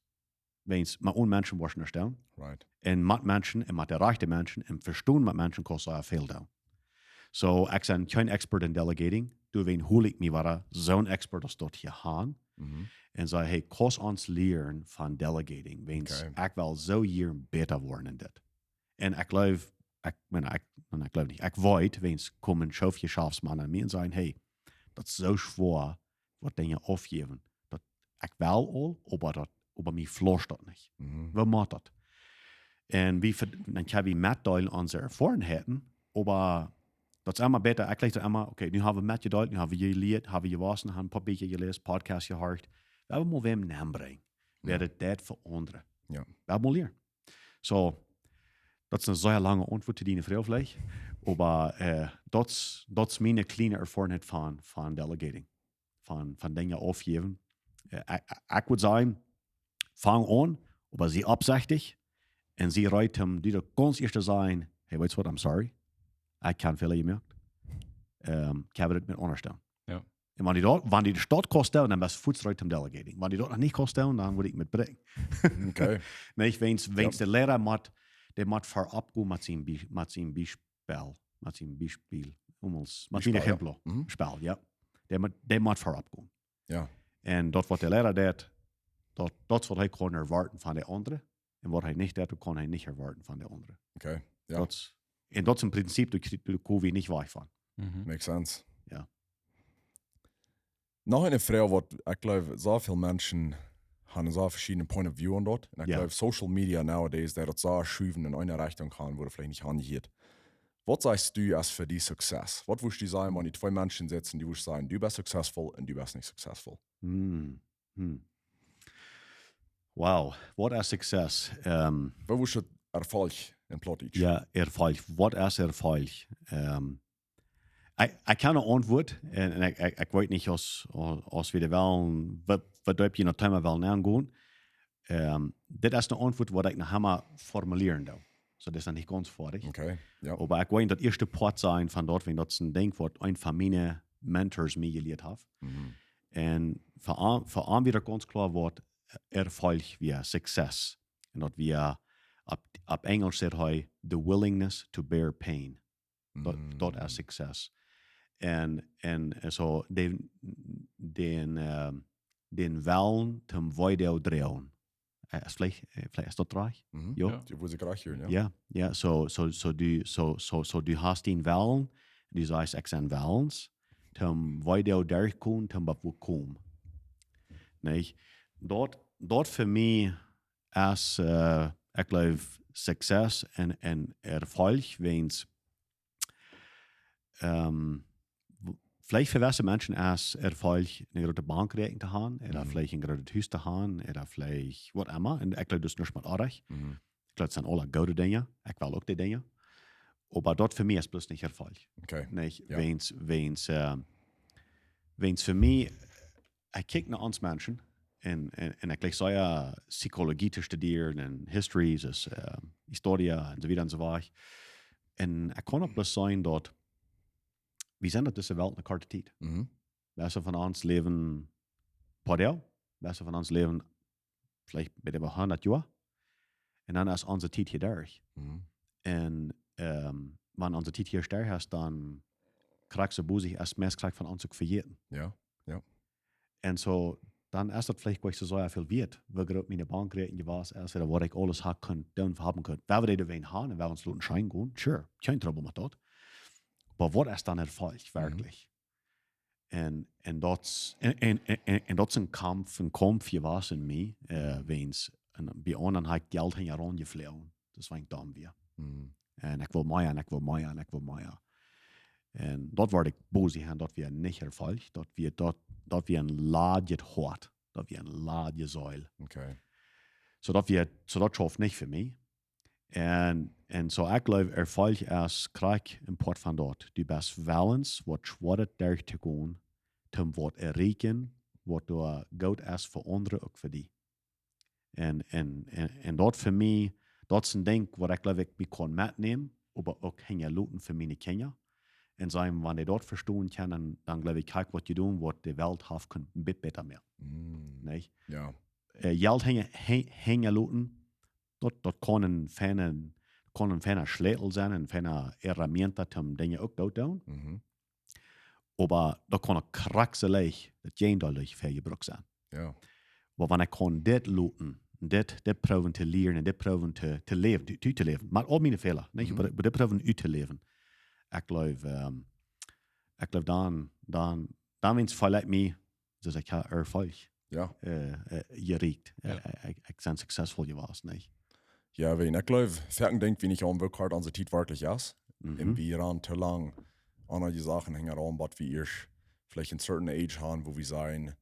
Wiels met onen Menschen woascht du nich doonen. Right. Un met Menschen, un met de rajchte Menschen, un vestonen met Menschen kaust du väl doonen. Soo, ekj sie kjeen Expert en delegating. Doawäajen hol ekj mie wada soon Expert aus daut hia han. Mhm. Un saj, hey, kaust ons lieren von delegating. Wiels Okay. ekj well soo hia bäta woaren en dit. Un ekj jleew, ekj, ekj meen, ekj, un ekj jleew nich, ekj weet, wiels komen soo väl Jeschaftsmannen no mie un sajen, hey, daut es soo schwoa, waut Dinja aufjäwen. Daut, ekj well aul, oba daut, oba mie flauscht daut nich. Mhm. Woo moakt daut? Un wie ver-, dan kjenn wie metdeelen onse Erfoarenheiten, oba daut es emma bäta, ekj jleew daut emma, okay, nu hab wie metjedeelt, nu hab wie jelieet, hab wie jewossen, hab een poa Bieekja jeläst, Podcast jehorcht. Wie haben mol wäm nenbrinjen. Wäa Mhm. daut deit fa aundre. Jo. Wie haben mol lieren. Soo, daut es eene sea lange Auntwuat to diene Froag veleicht. Oba äh, daut es, daut es miene kjliene Erfoarenheit von, von delegating. Von, von Dinja aufjäwen. Äh, ekj, ekj, ekj wudd sajen, fang aun, oba sie oppjesechtich. Un sie reed om die daut gaunz ieescht to sajen, hey, weetst waut, I'm sorry. Ekj hab een Fäla jemoakt. Ähm, ekj hab daut met aundasch doonen. Jo. Un wan du daut, wan du daut kaust doonen, dan best du fuaz reed om delegating. Wan du daut noch nich kaust doonen, dan wudd ekj metbrinjen. Okay. Nich, wiels, wiels Jo. de Liera mott, dee mott veropp gonen met sien Bie-, met sien Biespel, met sien Biespel, om ons, met sien Biespel, jo. Ejemplo. Mhm. Spel, jo. Dee mott, dee mott veropp gonen. Jo. Un daut waut de Liera deit, daut, daut es waut hee kaun erwoaten von de aundre. Un waut hee nich deit, kaun hee nich erwoaten von de aundre. Okay, ja. Daut, un daut es een Prinzip, doa kjrie-, doa kome wie nich wajch von. Mhm. Makes sense. Ja. Noch eene Froag, waut ekj jleew, soo väl Menschen haben soo veschiedne Point of View aun daut. Un ekj Ja. jleew, Social Media nowadays, daut daut soo schuwen en eene Rechtunk gonen, wua daut veleicht nich hanjehieet. Waut sajchst du aus fa die Success? Waut wurscht du sajen, wan twee Menschen sitten, dee wurscht sajen, du best successful un du best nich successful? Hm. Hm. Wow, waut es success? Ähm, Waut wurscht Erfolg en Plautdietsch? Ja, Erfolg. Waut es Erfolg? Ähm, ekj, ekj kaun eene Auntwuat, un, un ekj, ekj, ekj weet nich, aus, aus wie dee wellen, waut, waut doa je noch Thema wellen aungonen. Ähm, dit es eene Auntwuat, waut ekj noch emol formulieren doo. Soo, dit es noch nich gaunz foadich. Okay, ja. Oba ekj well daut ieeschte Poat sajen von daut, wiels daut es een Dinkj, waut eent von miene Mentors mie jelieet haft. Mhm. Un fa am, fa am wia daut gaunz kloa, waut Erfolg wia, success. Un daut wia, opp, opp Enjlisch sajcht hee, the willingness to bear pain. Daut, Mhm. Daut es success. Un, un, eh, soo, dän, dän, eh, dän Wellen toom Weedoag droagen. Eh, es veleicht, eh, veleicht es daut rajcht? Mhm. Jo. Ja. Du wurscht rajcht hieren, ja. Ja, ja, soo, soo, soo du, soo, soo, soo du hast dän Wellen, du sajchst, ekj sie wellens, toom Weedoag derchkomen, toom bat wua komen. Nä? Daut, daut fa mie es, eh, ekj jleew, success un, un Erfolg, wiels, ähm, w-, veleicht fa jewesse Menschen es Erfolg, eene groote Bankräakjnunk to haben, ooda Mhm. veleicht een grootet Hus to haben, ooda veleicht waut emma. Un ekj jleew, daut es nuscht met oajch. Mhm. Ekj jleew, daut sent aula goode Dinja. Ekj well uk dee Dinja. Oba daut fa mie es bloos nich Erfolg. Okay. Nä? Ja. Wiels, wiels, eh, wiels fa mie, ekj kjikj no ons Menschen un, un, un ekj jleew soo, jo, Psychologie to studieren un History, dus, eh, Historia un soo wieda un soo wieda. Un ekj kaun uk bloos sajen daut wie sent opp dise Welt eene korte Tiet. Mhm. Jewesse von ons läwen poa Doag, jewesse von ons läwen veleicht bat äwa hundat Joa. Un dan es onse Tiet hia derch. Mhm. Un, ähm, wan onse Tiet hia derch es, dan kjricht see bosich es meist kjricht von ons uk vejäten. Ja. Un soo, dan es daut veleicht nich soo sea väl wieet, woo groot miene Bankräakjnunk jewast es, ooda waut ekj aules hab kunt doonen, haben kunt. Wan wie dee haben un wan wie ons loten scheen gonen, sure, kjeen Trubbel met daut. Oba waut es dan Erfolg, Mhm. werkjlich? Un, un daut, un, un, un, un, un daut es een Kaumf, een Kaumf jewast en mie, eh, wiels, un bie aundre hab ekj Jelt hinjaraun jefloagen. Daut es waut ekj dan wia. Mhm. Un ekj well mea, un ekj well mea, un ekj well mea. Un daut wort ekj bosich aun, daut wia nich Erfolg, daut wia, daut, daut wia een ladjet Hoat, daut wia een ladje Seel. Okay. Soo daut wia, soo daut schauft nich fa mie. Un, un soo ekj jleew, Erfolg es krakjt een Poat von daut. Du best wellens waut Schwoaret derchtogonen, toom waut erreichen, waut doa goot es fa aundre, uk fa die. Un, un, un, un daut fa mie, daut es een Dinkj waut ekj jleew ekj mie kaun metnämen, oba uk hinjaloten fa miene Kjinja. Un sajen, wan dee daut vestonen kjennen, dan, dan jleew ekj, hab ekj waut jedonen, waut de Welt haft kunt een bät bäta moaken. Mhm. Nä? Ja. Eh, Jelt hinja-, hin-, hinjaloten, daut, daut kaun een fiena, kaun een fiena Schlätel sennen, een fiena herramienta, toom Dinja uk goot doonen. Mhm. Oba daut kaun uk krakjt soo leicht, daut Jäajendeel leicht väl jebrukt sennen. Ja. Oba wan ekj kaun dit loten, dit, dit proowen to lieren un dit proowen to, to läwen, to, to läwen, met aul miene Fäla, nä? Mhm. Oba, oba dit proowen uttoläwen. Ekj jleew, ähm, ekj jleew dan, dan, dan wiels feel ekj mie, daut ekj hab Erfolg, Ja. eh, eh, erreicht. Eh, Ja. eh, ekj, ekj sie successful jewast, nä? Ja, wiels ekj jleew, foaken denkj wie nich aun, woo kort onse Tiet werkjlich es. Mhm. Un wie rannen too lang aun dee Sachen hinjaraun, waut wie ieescht veleicht een certain age haben, wua wie sajen,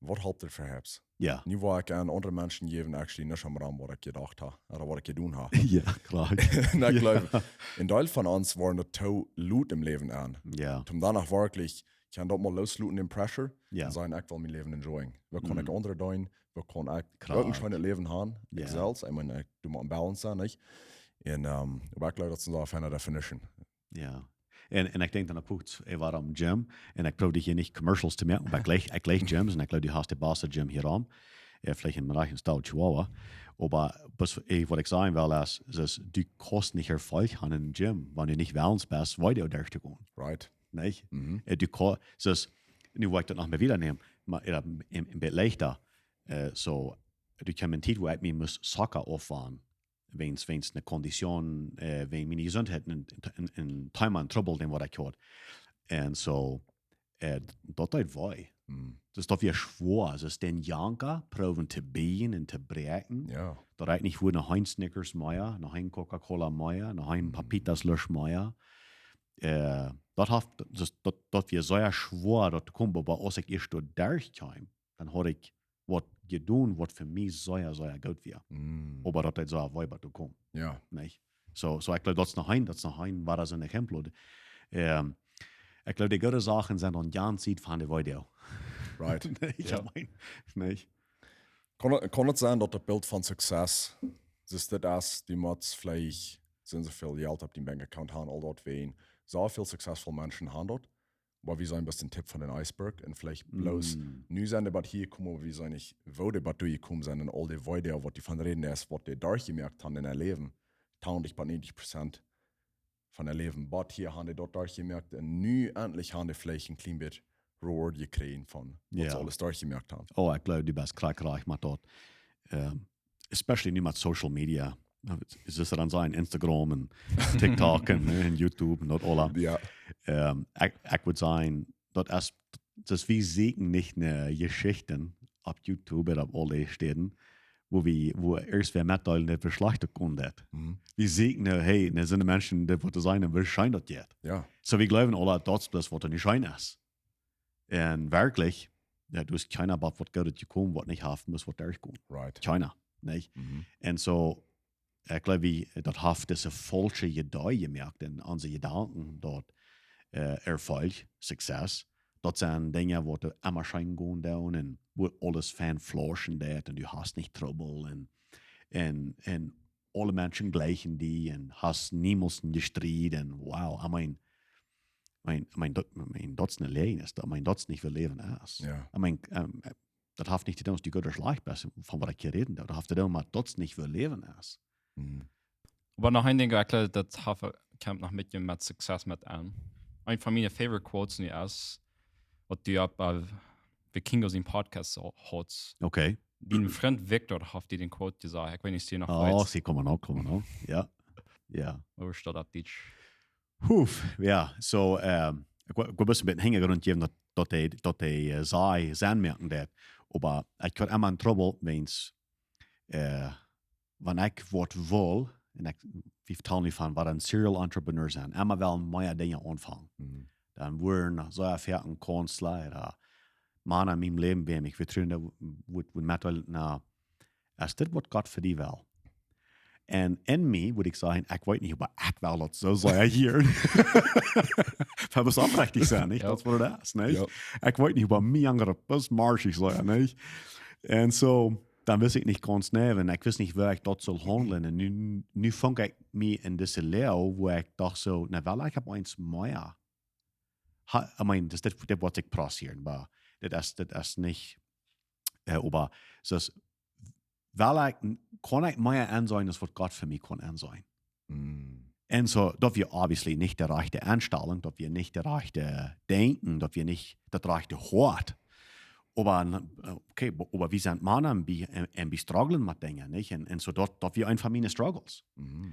waut halpt et fa Haps? Ja. Nu woa ekj aun aundre Menschen jäwen, actually, nich aun rannen, waut ekj jedocht hab, ooda waut ekj jedonen hab. Ja, kloa. Un ekj Ja. jleew, een Deel von ons woaren daut too lot em Läwen aun. Ja. Toom doano werkjlich, ekj kaun daut mol loosloten, dän Pressure, Ja. un sajen, ekj well mien Läwen enjoyen. Woo kaun Mhm. ekj aundre doonen? Woo kaun ekj Kloa. uk een scheenet Läwen haben? Ekj Ja. selfst, ekj meen, ekj doo mau een Balance sennen, nich? Un, ähm, oba ekj jleew, daut es een sea fiene Definition. Ja. Un, un ekj denkj dan uk, guck, ekj wia aum Gym un ekj proow hia nich Commercials to moaken, oba ekj leew, ekj leew Gyms un ekj jleew, du hast de baste Gym hia aum. Eh, veleicht een Bereich een Stal Chihuahua. Oba waut ekj, waut ekj sajen well es, es, du kaust nich Erfolg haben em Gym, wan du nich wellens best, wieda derchtogonen. Right. Nä? Mhm. Eh, du kaust, es, nu woa ekj daut noch mea wieda nämen, oba, eh, een, een bät leichta. Eh, soo, doa kjeem eene Tiet, wua ekj mie must Soccer aufwanen. Wäajen, wäajen eene Kondition, äh, wäajen miene Jesuntheit een, een, een Thema, een Trubbel, dän waut ekj haud. Un soo, äh, daut deed wee. Mm. Dus daut wia schwoa. Dus dän Janka proowen to biejen un to bräakjen. Ja. Daut ekj nich wudd noch een Snickers mea, noch een Coca-Cola mea, noch een Papitas Lusch mea. Äh, daut haft, dus daut, daut wia sea schwoa, daut to komen. Oba aus ekj ieescht doa derchkjeem, dan haud ekj waut jedonen, waut fa mie sea, sea goot wia. Mm. Oba daut deed sea wee, bat to komen. Ja. Nich? Soo, soo ekj gleew, daut es noch een, daut es noch een, waut es een Exempel. Ähm, ekj gleew, de goode Sachen sent aun jane Sied von de Video. Right. Nich, Ja. ekj meen, nich? Kaun et, kaun et sennen, daut daut Bilt von Success, dus dit es, du motst veleicht, soo un soo väl Jelt opp dien Bank Account haben, aul daut wäajen. Soo väl successful Menschen haben daut, oba wie sent bloos een Tip von dän Iceberg un veleicht bloos, Mm. nu sent dee bat hia jekomen, oba wie sent nich, woo dee bat doa jekomen sent un aul dee Video, waut du von räden deist, waut dee derchjemoakt haben en äa Läwen, tachentich bat neunzig Prozent von äa Läwen, bat hia haben dee daut derchjemoakt un nu endlich haben dee veleicht een kjlien bät Reward jekjräajen von waut Ja. see aules derchjemoakt haben. Oh, ekj gleew, du best krakjt rajcht met daut. Ähm, especially nu met Social Media. Es es dan sien Instagram un TikTok un, un YouTube un daut aules. Ja. Ähm, ekj, ekj wudd sajen, daut es, dus wie sieekjen nich no Jeschichten opp YouTube ooda opp aul dee Städen, wua wie, wua ieescht wäa metdeelen, daut wie schlajcht jekomen sent. Mhm. Wie sieekjen no, hey, doa sent Menschen, dee waut to sennen, un wie scheen daut jeit. Ja. Soo, wie gleewen aule, daut es bloos waut doa nich scheen es. Un werkjlich, jo, doa es kjeena bat waut Goodet jekomen, waut nich haft, must waut derchkomen. Right. Kjeena, nich? Mhm. Un soo, ekj gleew, wie, daut haft dise faulsche Idee jemoakt en onse Jedanken daut, äh, Erfolg, Success, daut sent Dinja waut doa emma scheen gonen doonen un wua aules fein flauschen deit un du hast nich Trubbel un, un, un aule Menschen jlikjen die un hast niemols een Jestriet un wow, I mean, I mean, I mean, daut, I mean, daut es een Läajen, I mean, daut es nich woo Läwen es. Ja. I mean, ähm, daut haft nich to doonen, aus du goot ooda schlajcht best, von waut ekj hia räden doo. Daut haft to doonen met daut es nich woo Läwen es. Mhm. Oba noch een Dinkj, ekj gleew, daut haft, kjemt noch een bät met Success met aun. Een von miene favorite quotes nu es, waut du opp, äh, Vikingo sien Podcast so haudst. Okay. Dien Frint Victor haft die dän Quote jesajcht. Ekj weet nich, aus du noch Oh, weetst. see komen uk, komen uk. Jo. Jo. Woo steit daut opp Dietsch? Huf, jo, soo, ähm, ekj wull, ekj wull bloos een bät Hinjagrunt jäwen daut, daut dee, daut dee, äh, saj, Senn moaken deit. Oba ekj haud emma een Trubbel, wäajen, äh, wan ekj waut wull, un ekj, wie vetalen nu von waut een serial entrepreneur sent, emma wellen mea Dinja aunfangen. Mhm. Dan wudden soo väl een Kunstler ooda Mana en mien Läwen bie mie vetruwen, daut wudd, wudd metdeelen, na, es dit waut Gott fa die well? Un en mie wudd ekj sajen, ekj weet nich, oba ekj well daut soo sea hieren. Wie motten oprechtich sennen, nich? Jo. Daut es waut daut es, nich? Jo. Ekj weet nich, oba mie angst, daut es marschig, soo, nich? Un soo, dan wist ekj nich gaunz nä, un ekj wist nich, woo ekj daut sull haundlen. Un nu, nu funk ekj mie en dise Loag, wua ekj docht soo, na well, ekj hab eent mea. Ha, I mean, daut, dit, dit wudd ekj pressieren, oba dit es, dit es nich, äh, oba, soo es, well ekj, kaun ekj mea enseenen aus waut Gott fa mie kaun enseenen. Mhm. Un soo, daut wia obviously nich de rajchte Enstalunk, daut wia nich de rajchte Denkjen, daut wia nich daut rajchte Hoat. Oba, okay, bo-, oba wie sent Mana un wie, un, un wie strugglen met Dinja, nich? Un, un soo daut, daut wia een von miene struggles. Mhm.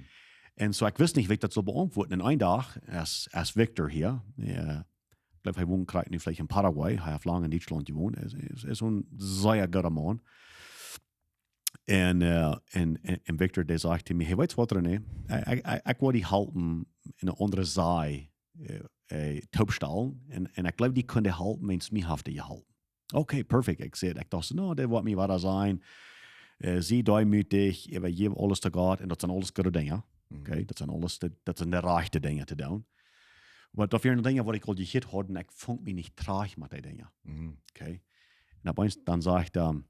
Un soo, ekj wist nich, woo ekj daut sull beauntwuaden. Un een Dach, aus, aus Victor hia, jo, ekj gleew, hee wont krakjt nu veleicht en Paraguay, hee haft lang en Dietschlaunt jewont, es, es, es een sea gooda Maun. Un, äh, un, un, un Victor, dee säd to mie, hey, weetst waut, René? Ekj, ekj, ekj, ekj wull die halpen en eene aundre Sach, äh, äh, toopstalen. Un, un ekj gleew, dee kunn halpen, wan mie haft jeholpen. Okay, perfect. Ekj säd, ekj docht, no, daut woat mie waut sennen. Äh, sie deemootich, äwajäw aules to Gott un daut sent aules goode Dinja. Mhm. Okay, daut sent aules, daut, daut sent de rajchte Dinja to doonen. Oba daut wieren Dinja, waut ekj aul jehieet haud, un ekj funk mie nich trigj met dee Dinja. Mhm. Okay. Un opp eemol dan säd ekj dan,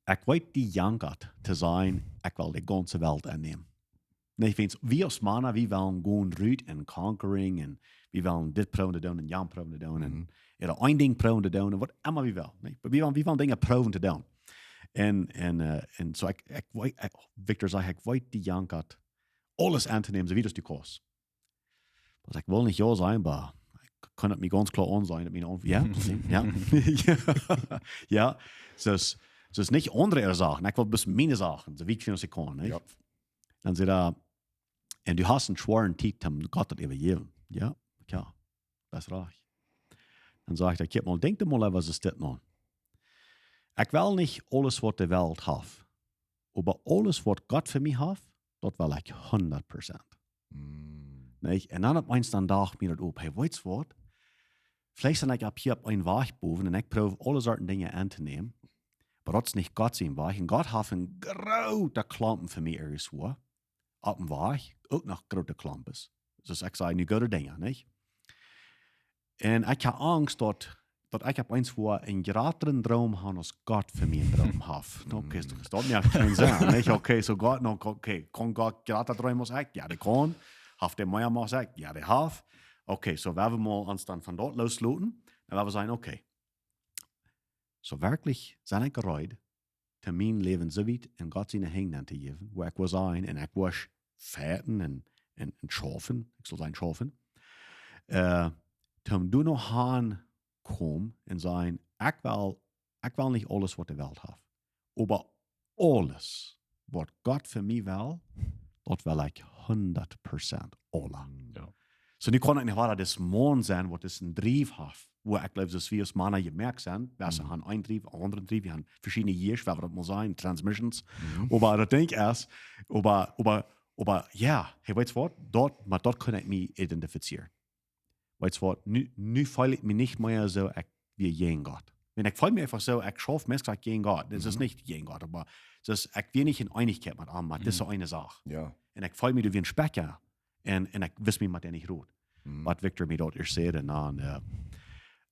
ekj weet, dee jankat to sajen, ekj well de gaunze Welt ennämen. Nä, ekj weet, wie aus Mana, wie wellen gonen rut un conquering un wie wellen dit proowen to doonen un jant proowen to doonen un Mhm. ooda een Dinkj proowen to doonen un waut emma wie wellen, nä? Oba wie wellen, wie wellen Dinja proowen to doonen. Un, un, äh, un soo ekj, ekj weet, ekj, Victor säd, ekj weet, dee jankat aules auntonämen, soo wiet aus du kaust. Oba ekj wull nich jo sajen, oba ekj kunn et mie gaunz kloa aunseenen, daut mien Aun-, jo, jo, jo, soo es, Daut es nich aundre äare Sachen. Ekj well bloos miene Sachen, soo wiet aus ekj kaun, nich? Ja. Dan säd hee: "Un du hast eene schwoare Tiet, om Gott daut äwajäwen." Jo, jo, daut es rajcht. Dan säd ekj: "Kjikj mol, denkj die mol äwa, waut es dit nu? Ekj well nich aules, waut de Welt haft, oba aules, waut Gott fa mie haft, daut well ekj hundat Prozent." Mm. Nich? Un dan opp eemol dan docht mie daut opp: "Hey, weetst waut? Veleicht sie ekj opp hia opp een Wajch bowen un ekj proow aule Sorten Dinja auntonämen, oba daut es nich Gott sien Wajch. Un Gott haft een grooten Klompen fa mie irjentwua opp een Wajch, uk noch groote Klompes." Soo ekj saj nu goode Dinja, nich? Un ekj haud Angst, daut, daut ekj opp eemol wua een jratren Droom haud, aus Gott fa mie een Droom haft. Okay, so, daut moakt kjeen Senn, nich? Okay, soo Gott, nu, okay, kaun Gott jrata dreemen aus ekj? Jo, dee kaun. Haft dee mea aus ekj? Jo, dee haft. Okay, soo woa wie mol ons dan von daut loosloten. Dan woa wie sajen: "Okay, soo werkjlich sie ekj reed, om mien Läwen soo wiet en Gott siene Henj auntojäwen, wua ekj woa sennen un ekj woa sch-, fechten un, un, un schaufen, ekj saul sennen schaufen, äh, om doa no han komen un sajen: Ekj well, ekj well nich aules, waut de Welt haft, oba aules, waut Gott fa mie well, daut well ekj hundat Prozent aules." Ja. Soo, nu kaun ekj nich wada dis Maun sennen, waut dis een Drief haft, wua ekj jleew, daut wie aus Mana jemoakt sent, wie haben een Drief, een aundren Drief, wie haben veschiedne Gears, woo wie daut mol sajen, Transmissions. Oba daut Dinkj es, oba, oba, oba, jo, hey, weetst waut? Daut, oba daut kaun ekj mie identifizieren. Weetst waut? Nu, nu feel ekj mie nich mea soo, ekj wia jäajen Gott. Wan ekj feel mie eefach soo, ekj schauf meist jlikj jäajen Gott. Daut es nich jäajen Gott, oba daut es, ekj wia nich en Eenichkjeit met am, met dise eene Sach. Ja. Un ekj feel mie doa wia een Specka. Un, un ekj wist mie met dän nich rut. Waut Victor mie doa ieescht säd, un dan, äh,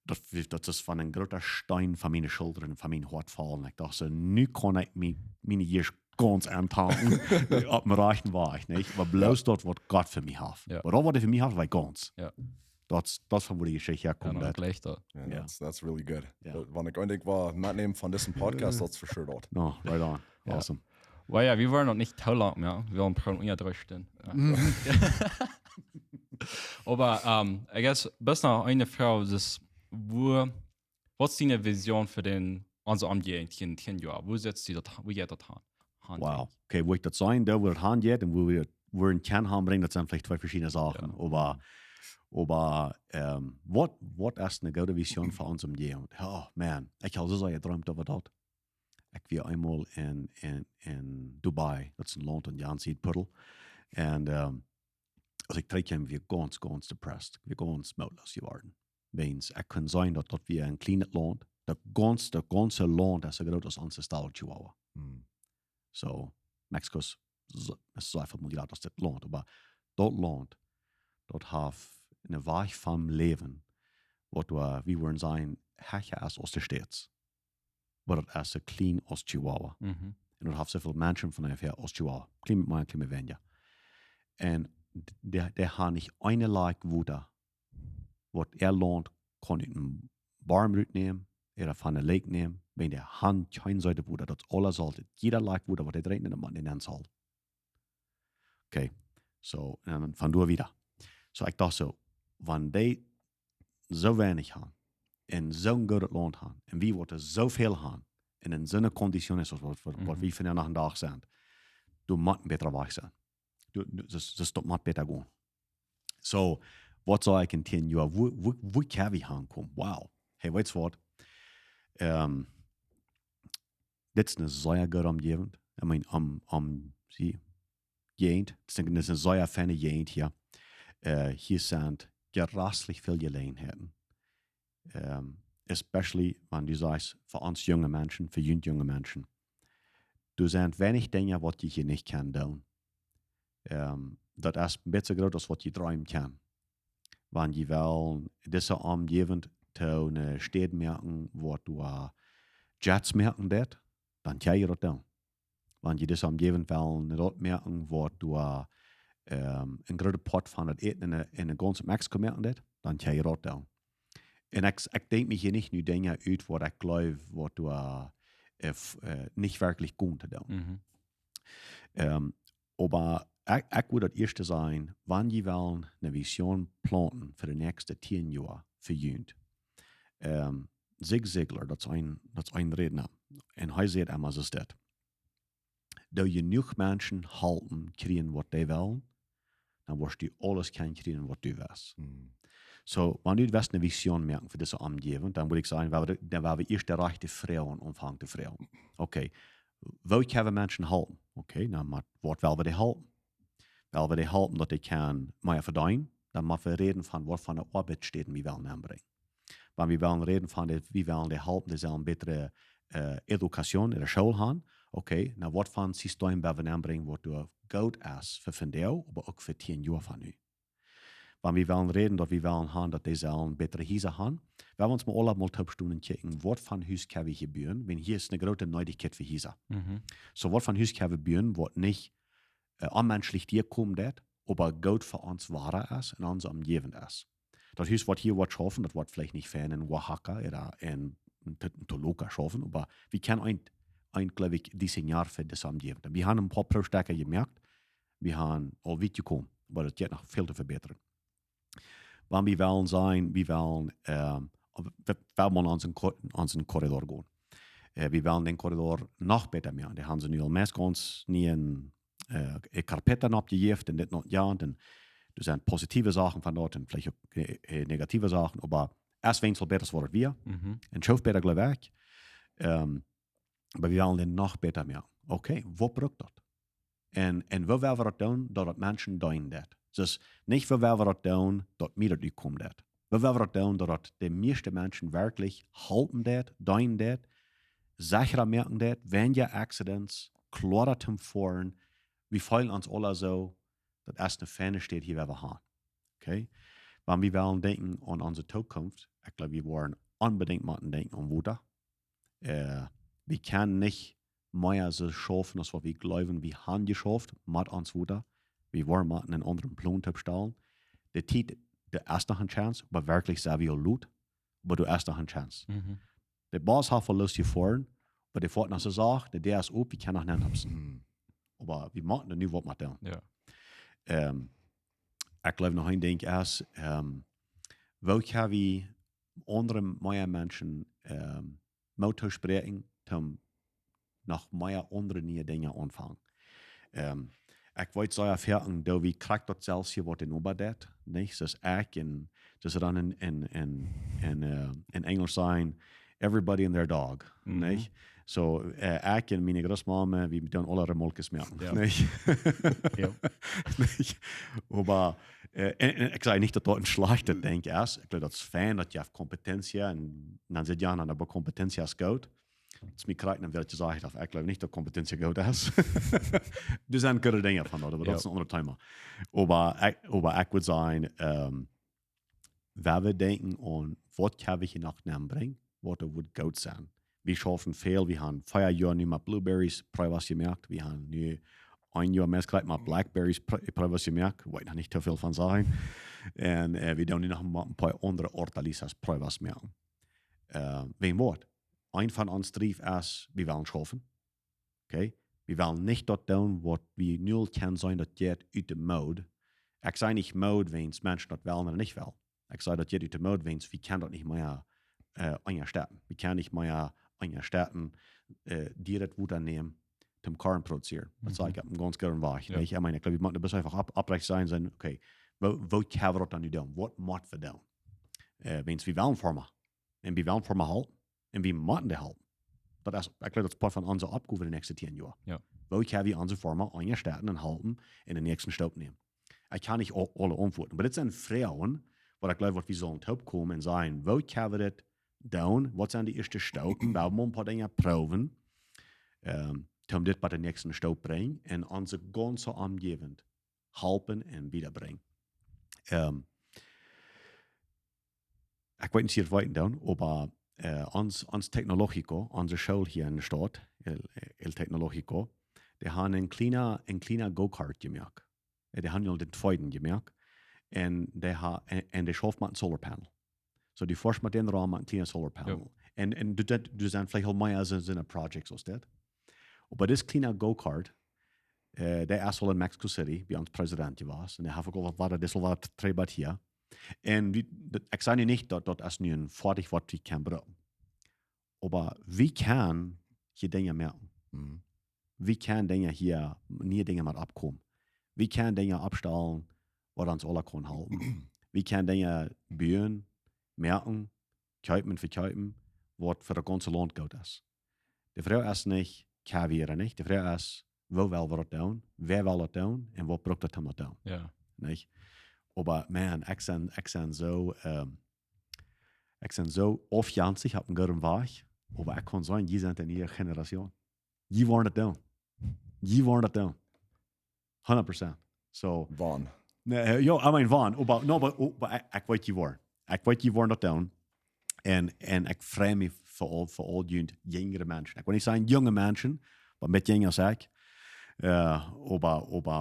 daut, daut es von een groota Steen von miene Schullren, von mien Hoat jefaulen. Ekj docht soo: "Nu kaun ekj mie, miene Gears gaunz auntanken opp dän rajchten Wajch, nich? Oba bloos daut, waut Gott fa mie haft." Ja. Oba daut, waut hee fa mie haft, wia gaunz. Ja. Daut, daut es von wua dee Jeschicht häakjemt. Daut jlikjt daut. Yeah, Ja. that's, that's really good. Ja. Daut, wan ekj een Dinkj woa metnämen von disen Podcast, daut es for sure daut. No, right on. Awesome. Well, jo, wie woaren noch nich too lang mea. Wie woaren proberen unja dree Stunden. Jo. Oba, ähm, I guess, best noch eene Froag, daut es, woo, waut es diene Vision fa dän, onse Omjäajent en tieen Joa? Woo sitst du daut, woo jeit daut han? Han Wow. Okay, woo ekj daut seenen doo, woo daut han jeit un woo wie, woo wie daut kjennen han brinjen, daut sent veleicht twee veschiedne Sachen. Oba, oba, ähm, waut, waut es eene goode Vision fa onse Omjäajent? Oh man, ekj haud soo sea jedreemt äwa daut. Ekj wia eemol en, en, en Dubai, daut es een Launt aun de aundre Sied Puddel. Un, ähm, aus ekj trigjkjeem, wia ekj gaunz, gaunz depressed. Ekj wia gaunz mootloos jeworden. Wiels ekj kunn seenen, daut, daut wia een kjlienet Launt. Daut gaunze, daut gaunze Launt es soo groot aus onse Staut Chihuahua. Hm. Soo, Mexiko es soo, es soo väl mea jrata aus dit Launt. Oba daut Launt, daut haft een Wajch von Läwen, waut wie, wie wudden sajen, hecha es aus de States. Oba daut es soo kjlien aus Chihuahua. Mhm. Un daut haft soo väl Menschen von onjefäa aus Chihuahua. Kjlien met mea, kjlien met weinja. Un dee, dee han nich een Lake Wota, waut äa Launt kaun ut een Borm rutnämen, ooda von een Lake nämen, wan dee han kjeen Seed Wota, daut es aules Solt. Jieda Lake Wota, waut dee drinkjen, daut mott dee dan Solt. Okay, soo, un dan von doa wieda. Soo, ekj docht soo, wan dee soo weinich han, un soon goodet Launt han, un wie woaren soo väl han, un en soone Kondition es, waut, waut, waut, waut wie vondoag dän Dach sent, doa mott een bätra Wajch sennen. Doa, doa, daut, daut mott bäta gonen. Soo, waut saul ekj en tieen Joa, woo, woo, woo kjenn wie hankomen? Wow. Hey, weetst waut? Ähm, dit es eene sea goode Omjäajent. I mean, om, om, see, Jäajent. Dit es eene, dit es eene sea feine Jäajent hia. Äh, hia sent jreslich väl Jeläajenheiten. Ähm, especially, wan du sajchst, fa ons junge Menschen, fa junt junge Menschen. Doa sent weinich Dinja, waut jie hia nich kjennen doonen. Ähm, daut es een bät soo groot aus waut jie dreemen kjennen. Wan jie wellen dise Omjäajent to eene Städ moaken, waut doa Jets moaken deit, dan kjenn jie daut doonen. Wan jie dise Omjäajent wellen daut moaken, waut doa, ähm, een groota Poat von daut Äten en de, en de gaunze Mexiko moaken deit, dan kjenn jie daut doonen. Un ekj, ekj denkj mie hia nich nu Dinja ut, waut ekj jleew, waut doa, äh, f-, äh, nich werkjlich gonen to doonen. Mhm. Ähm, oba ekj, ekj wudd daut ieeschte sajen, wan jie wellen eene Vision plaunten fa de näakjste tieen Joa fa junt. Ähm, Zig Ziglar, daut es een, daut es een Rädna. Un hee säd emma soo dit: Doo jenuach Menschen halpen kjrieen waut dee wellen, dan woascht du aules kjennen kjrieen waut du west. Mm. So, wan du west eene Vision moaken fa dise Omjäwent, dan mott ekj sajen, woa wie, dan woa wie ieescht de rajchte Froagen aunfangen to froagen. Okay, woo kjenn wie Menschen halpen? Okay, na, mau waut well wie dee halpen? Well wie dee halpen daut dee kjennen mea vedeenen? Dan mott wie räden von waut fa Oabeitsstäden wie wellen aunbrinjen. Wan wie wellen räden von dee, wie wellen dee halpen, dee sellen bätre äh, Education, enne School haben. Okay, na, waut fa System woa wie aunbrinjen, waut doa goot es fa vondoag, oba uk fa tieen Joa von nu? Wan wie wellen räden daut wie wellen haben, daut dee sellen bätre Hiesa haben, woa wie ons mau aula mol toop stonen un kjikjen, waut fa Hus kjenn wie hia buen, wan hia es eene groote Needichkjeit fa Hiesa. Mhm. So, waut fa Hus kjenn wie buen, waut nich äh, onmenschlich hia komen deit, oba goot fa ons Wada es un onse Omjäwent es. Daut Hus waut hia woat schaufen, daut woat veleicht nich fein en Oaxaca ooda en, en, en Toluca schaufen, oba wie kjennen een, een, jleew ekj, diseñar fa dise Omjäwent. Wie haben een poa Proostekja jemoakt, wie haben aul wiet jekomen, oba daut jeit noch väl to vebätren. Wan wie wellen sajen, wie wellen, ähm, wie, wie wellen onsen Ko-, onsen Korridor gonen. Äh, wie wellen dän Korridor noch bäta moaken. Dee haben see nu aul meist gaunz niee, äh, äh, Carpet oppjejäft un dit un daut, jo, un doa sent positive Sachen von doa un veleicht uk, äh, äh, negative Sachen, oba es weens aul bäta aus waut et wia. Mhm. Un schauft bäta, jleew ekj. Ähm, oba wie wellen dän noch bäta moaken. Okay, waut brukt daut? Un, un woo woa wie daut doonen, daut daut Menschen deenen deit? Dus nich woo woa wie daut doonen, daut mie daut utkomen deit. Woo woa wie daut doonen, daut daut de mieeschte Menschen werkjlich halpen deit, deenen deit, secha moaken deit, weinja accidents, kloara to foaren. Wie feelen ons aula soo, daut es eene feine Städ hia woa wie haben. Okay? Wan wie wellen denkjen aun onse Zukunft, ekj jleew, wie woaren onbedinjt motten denkjen aun Wota. Äh, wie kjennen nich mea soo schaufen aus waut wie jleewen, wie haben jeschauft, met ons Wota. Wie woaren motten eenen aundren Plon oppstalen. De Tiet, doa es noch eene Chance, oba werkjlich sent wie aul lot, oba doa es noch eene Chance. Mhm. De Bus haft aul lostjefoaren, oba dee foat noch soo sacht, de Däa es op, wie kjennen noch nenn hopsen. Mm. Oba wie motten nu waut met doonen. Jo. Ähm, ekj jleew noch een Dinkj es, ähm, woo kjenn wie aundre mea Menschen, ähm, Moot toospräakjen, om noch mea aundre niee Dinja aunfangen. Ähm, ekj weet soo, jo, foaken doo wie krakjt daut selfst hia waut en Oba deit, nich? Dus ekj un, dus dan en, en, en, en, äh, en Enjlisch sajen, everybody and their dog, Mhm. nich? So, äh, ekj un miene Grootmame, wie doonen aule Remolkes moaken, Jo. nich? Jo. Nich? Oba, äh, un, un ekj saj nich daut daut een schlajchtet Dinkj es. Ekj jleew daut es fein daut jie Kompetenz haben un dan sit jie aun, oba Kompetenz es goot. Daut es mie krakjt, dan woa ekj jesajcht, ekj jleew nich daut Kompetenz goot es. Doa sent goode Dinja von daut, oba daut Jo. es een aundret Thema. Oba ekj, oba ekj wudd sajen, ähm, wan wie denkjen aun waut kjenn wie hia noch nenbrinjen, waut doa wudd goot sennen. Wie schaufen väl, wie haben vea Joa nu met Blueberries Pruebas jemoakt, wie haben nu een Joa meist jlikj met Blackberries Prue-, Pruebas jemoakt, woa ekj noch nich too väl von sajen. Un, äh, wie doonen nu noch een poa aundre hortalizas Pruebas moaken. Äh, wäajen waut? Een von ons Drief es, wie wellen schaufen. Okay? Wie wellen nich daut doonen waut wie nu aul kjennen seenen, daut jeit ut de Mood. Ekj saj nich Mood, wäajen Menschen daut wellen ooda nich wellen. Ekj saj daut jeit ut de Mood, wäajen wie kjennen daut nich mea, äh, unjastetten. Wie kjennen nich mea unjastetten, äh, dee daut Wota nämen, toom Korn produzieren. Daut saj ekj opp eenen gaunz goden Wajch. Jo. Nich? Ekj meen, ekj jleew, wie motten bloos eefach op-, oprajcht sennen, sennen, okay, woo, woo kjenn wie daut dan nu doonen? Waut motten wie doonen? Äh, wäajen wie wellen Foarma. Un wie wellen Foarma halpen. Un wie motten dee halpen. Daut es, ekj jleew, daut es poat von onse Oppgow de näakjste tieen Joa. Jo. Woo kjenn wie onse Foarma unjastetten un halpen un dän näakjsten Stap nämen? Ekj kaun nich aul-, aule auntwuaden. Oba dit sent Froagen, waut ekj jleew, waut wie sellen toopkomen un sajen, woo kjenn wie dit doonen? Waut sent de ieeschte Staupen? Wie motten een poa Dinja proowen, ähm, om dit bie dän näakjsten Staup brinjen un onse gaunze Omjäwent halpen un wiedabrinjen. Ähm, ekj weet nich, woo wiet daut, oba, äh, ons, ons Tecnológico, onse School hia enne Staut, El, El Tecnológico, dee haben een kjliena, een kjliena Go-Kart jemoakt. Äh, dee haben nu aul dän tweeden jemoakt. Un dee ha-, un, un dee schauft met een solar panel. So, dee foascht met dän rom met een kjliena solar panel. Jo. Un, un doa, doa, doa sent veleicht aul mea soo, soo Projects aus dit. Oba dit kjliena Go-Kart, äh, dee es aul en Mexico City bie ons Präsident jewast. Un dee haft uk aul waut, waut, dit es aul waut dree bie hia. Un wie, daut, ekj saj nu nich daut, daut es nu een Foatich waut wie kjennen brucken. Oba wie kjennen hia Dinja moaken. Mhm. Wie kjennen Dinja hia, niee Dinja met oppkomen. Wie kjennen Dinja oppstalen, waut ons aula kaun halpen. Wie kjennen Dinja buen, moaken, kjeepen, vekjeepen, waut fa daut gaunze Launt goot es. De Froag es nich, kjenn wie ooda nich. De Froag es, woo well wie daut doonen? Wäa well daut doonen? Un waut brukt daut om daut to doonen? Jo. Nich? Oba, man, ekj sie, ekj sie soo, ähm, ekj sie soo aufjenstich opp een gooden Wajch. Oba ekj kaun sajen, jie sent de niee Generation. Jie woaren daut doonen. Jie woaren daut doonen. Hundat Prozent. So, wan? Nä, jo, I mean, wan. Oba, no, oba, oba ekj, ekj weet jie woaren. Ekj weet jie woaren daut doonen. Un, un ekj frei mie fa aul, fa aul junt jinjre Menschen. Ekj well nich sajen junge Menschen, oba met jinja saj ekj. Äh, oba, oba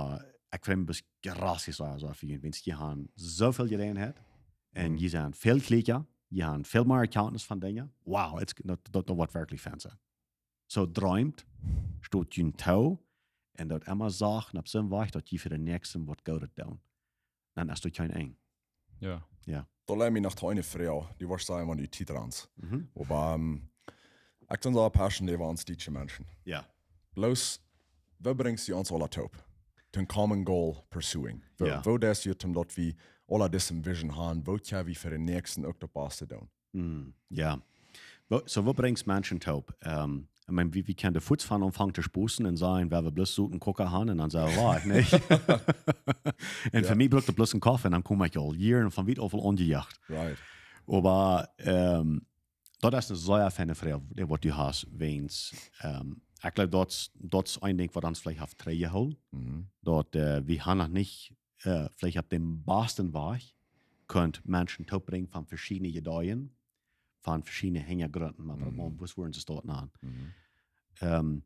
ekj frei mie bes gracias, soo, soo fa junt. Wiels jie haben soo väl Jeläajenheit. Un jie sent väl kjlieekja. Jie haben väl mea Erkjantnis von Dinja. Wow, it's, daut, daut, daut woat werkjlich fein sennen. So dreemt, stot junt too, un daut emma sacht un opp soon Wajch, daut jie fa de Näakjsten waut Goodet doonen. Dan es daut kjeen Enj. Jo. Jo. Doa leit mie noch eene Froag, dee woascht sajen, wan du Tiet hast. Mhm. Oba, ähm, ekj sie soo een Passion, dee wie ons dietsche Menschen. Jo. Bloos, woo brinjst du ons aula toop? Toom common goal pursuing. Woo, jo, woo deist du daut, daut wie aula dise Vision haben? Woo kjenn wie fa de Näakjsten uk daut Baste doonen? Mm, jo. Woo, so, woo brinjst Menschen toop? Ähm, ekj meen, wie, wie kjennen fuaz von aunfangen to spossen un sajen, wie wellen bloos Sot un Koka haben un dan sent wie wajch, nich? Un jo, fa mie brukt daut bloos een Koffe un dan kom ekj aul hia un von wiet auf aul aunjejoacht. Right. Oba, ähm, daut es eene sea feine Froag, dee waut du hast, wiels, ähm, ekj gleew, daut, daut es een Dinkj waut ons veleicht haft trigjjehoolen. Mhm. Daut, äh, wie haben noch nich äh, veleicht opp dän basten Wajch, kunt Menschen toopbrinjen von veschiedne Ideeen, von veschiedne Hinjagrunden, oba, mhm, woo woaren see daut nanen? Mhm. Ähm,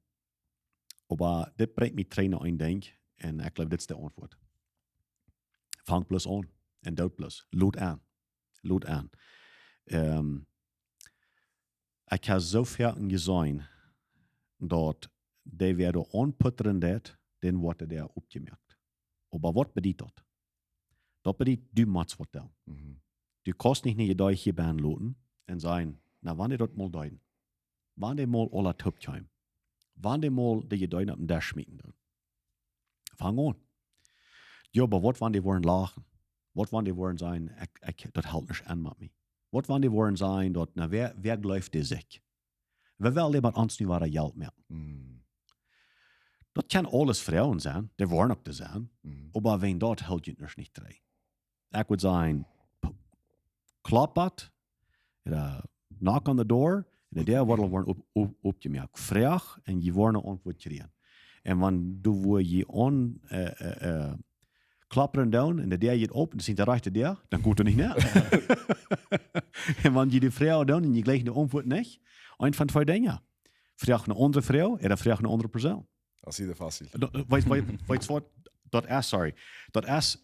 oba dit brinjt mie trigj no een Dinkj, un ekj gleew, dit es de Auntwuat. Fang bloos aun, un doo bloos. Lot aun. Lot aun. Ähm, ekj hab soo väl jeseenen, daut dee, wäa doa aunputtren deit, dän woat de Däa opjemoakt. Oba waut bediet daut? Daut bediet, du motst waut doonen. Mhm. Du kaust nich ne Idee hia bennen loten un sajen, na, wan dee daut mol deeden. Wan dee mol aula toop kjeemen. Wan dee mol de Ideeen opp dän Desch schmieten doonen. Fang aun. Jo, oba waut wan dee woaren lachen? Waut wan dee woaren sajen, ekj, ekj, daut helt nich aun met mie? Waut wan dee woaren sajen, daut, na, wäa, wäa jleeft dee sikj? Wäa well dee met ons nu wada Jelt moaken? Mm. Daut kaun aules Froagen sennen, dee woaren uk doa sennen, mm, oba wan daut helt junt nich trigj. Ekj wudd sajen, p-, klopp aun, ooda knock on the door, un de Däa woat woaren op, op, opjemoakt. Froag un jie woaren ne Auntwuat kjrieen. Un wan du, wua jie aun, äh, äh, äh, kloppen doonen un de Däa jeit op, un daut es nich de rajchte Däa, dan goot doa nich nenn. Un wan jie de Froag doonen un jie jlikjen de Auntwuat nich, eent von twee Dinja. Froag ne aundre Froag, ooda froag ne aundre Persoon. Así de fácil. Daut, äh, weetst, weetst, weetst waut? Daut es, sorry. Daut es,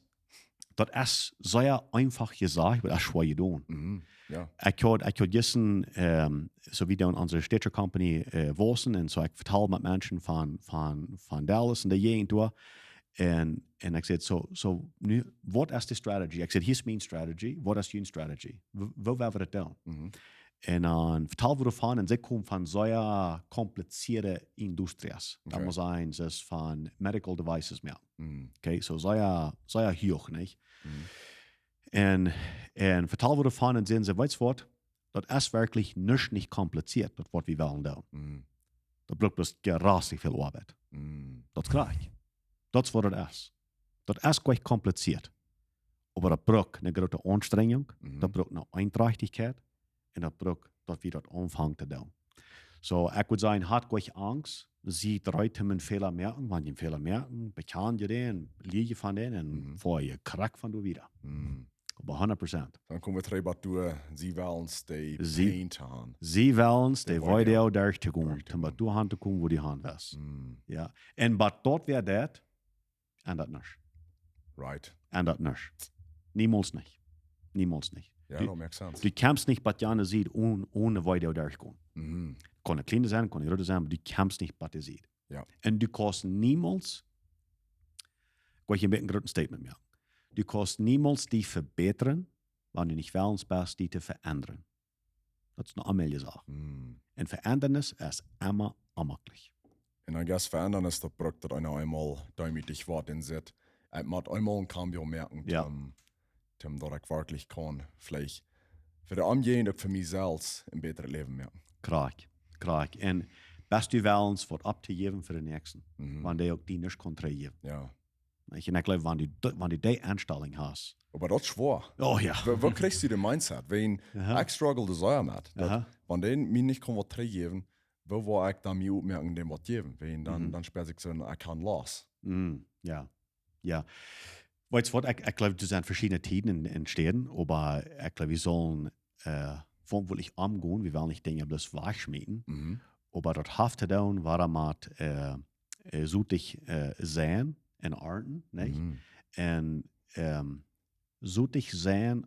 daut es sea eenfach jesajcht, oba daut es schwoa jedonen. Mhm, jo. Ekj haud, ekj haud jistren, ähm, soo aus wie dan onse Stature Company, äh, wausen, un soo, ekj vetald met Menschen von, von, von Dallas un de Jäajent doa. Un, un ekj säd, soo, soo, nu, waut es de strategy? Ekj säd, hia es miene strategy. Waut es june strategy? Woo, woo woa wie daut doonen? Mhm. Un dan vetald wie doavon, un see komen von sea komplizierte Industrias. Daut, okay, mott sennen, see es von medical devices mea. Mm. Okay, soo sea, sea huach, nich? Mm. Un, un vetald wie doavon un säden see, weetst waut, daut es werkjlich nuscht nich kompliziert, daut waut wie wellen doonen. Mm. Daut brukt bloos jreslich väl Oabeit. Mm. Daut es krakjt. Daut es waut daut es. Daut es goanich kompliziert. Oba daut brukt ne groote Aunstrenjunk, mhm, daut brukt ne Eentrajchtichkjeit, un daut brukt daut wie daut aunfangen to doonen. Soo, ekj wudd sajen, habt goanich Angst, siet reed toom Fäla moaken, wan jie Fäla moaken, bekjan jie dee, lieet jie von dee, un, mhm, foa jie krakjt von doa wieda. Mhm. Oba hundat Prozent. Dan komen wie trigj bie doa, see wellens de, see, pain to haben. See wellens de, de Wee, Wee doa derch to gonen, derch to gonen, toom bie doa han to komen, wua du han west. Mm. Jo. Un bie daut wäa daut, endat nuscht. Right. Endat nuscht. Niemols nich. Niemols nich. Jo, du, daut makes sense. Du kjemst nich bie jane Sied onen, onen Wee doa derchgonen. Mhm. Kaun ne kjliene sennen, kaun ne groote sennen, oba du kjemst nich bie de Sied. Jo. Un du kaust niemols, ekj well hia een bät een grootet Statement moaken. Du kaust niemols die vebätren, wan du nich wellens best, die to veendren. Daut es eene onmäajliche Sach. Mm. Un Veendrunk es emma onmäajlich. Un I guess Veendrunk es daut brukt daut eena eemol deemootich woat un sajcht, ekj mott eemol een cambio moaken, Jo. om, om daut ekj werkjlich kaun veleicht fa de Omjäajent, uk fa mie selfst een bätret Läwen moaken. Krakjt, krakjt. Un best du wellens waut opptojäwen fa dän Näakjsten, Mhm. wan dee uk die nich kaun trigjjäwen? Jo. Nich? Un ekj jleew, wan du, wan du dee Enstalinj hast. Oba daut es schwoa. Oh jo. Woo, woo kjrichst du de Mindset? Wan, Aha. ekj struggle sea met. Daut, Aha. wan dee mie nich kaun waut trigjjäwen, woo woa ekj dan mie oppmoaken, däm waut jäwen? Wan dan, Mhm. dan spieej ekj soo, ekj kaun los. Mm, jo. Jo. Weetst waut, ekj, ekj jleew, doa sent veschiedne Tieden un, un Städen, oba ekj jleew, wie sellen, äh, veauntwuatlich omgonen, wie wellen nich Dinja bloos wajchschmieten. Mhm. Oba daut haft to doonen, woo met, äh, äh, sotich, äh, seien un arnten, nich? Mhm. Un, ähm, sotich seien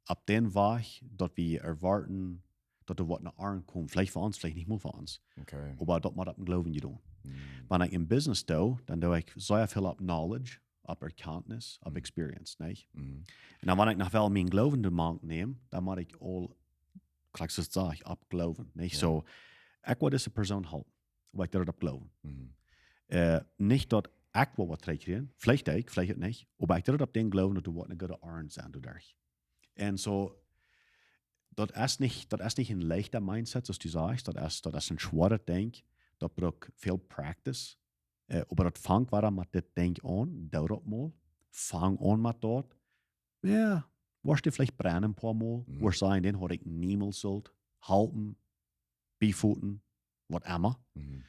opp dän Wajch, daut wie erwoaten, daut doa woat eene Arnt komen. Veleicht fa ons, veleicht nich mol fa ons. Okay. Oba daut mott opp dän Gloowen jedonen. Mhm. Wan ekj en Business doo, dan doo ekj sea väl opp Knowledge, opp Erkjantnis, opp Mhm. Experience, nich? Mhm. Un dan, wan ekj noch wel mien Gloowen doa mank näm, dan mott ekj aul, krakjt soo saj ekj, opp Gloowen, nich? Jo. Soo, ekj well dise Persoon halpen. Oba ekj doo daut opp Gloowen. Mhm. Äh, nich daut ekj well waut trigjkjrieen, veleicht ekj, veleicht uk nich, oba ekj doo daut opp dän Gloowen, daut doa woat eene goode Arnt sennen doaderch. Un soo, daut es nich, daut es nich een leichta Mindset, soo aus du sajchst, daut es, daut es een schwoaret Dinkj, daut brukt väl Practice. Äh, oba daut fangt wada met dit Dinkj aun, doo daut mol, fang aun met daut. Jo, woascht du veleicht brennen een poa Mol, Mhm. woascht sajen, dän haud ekj niemols sult halpen, biefoten, waut emma. Mhm.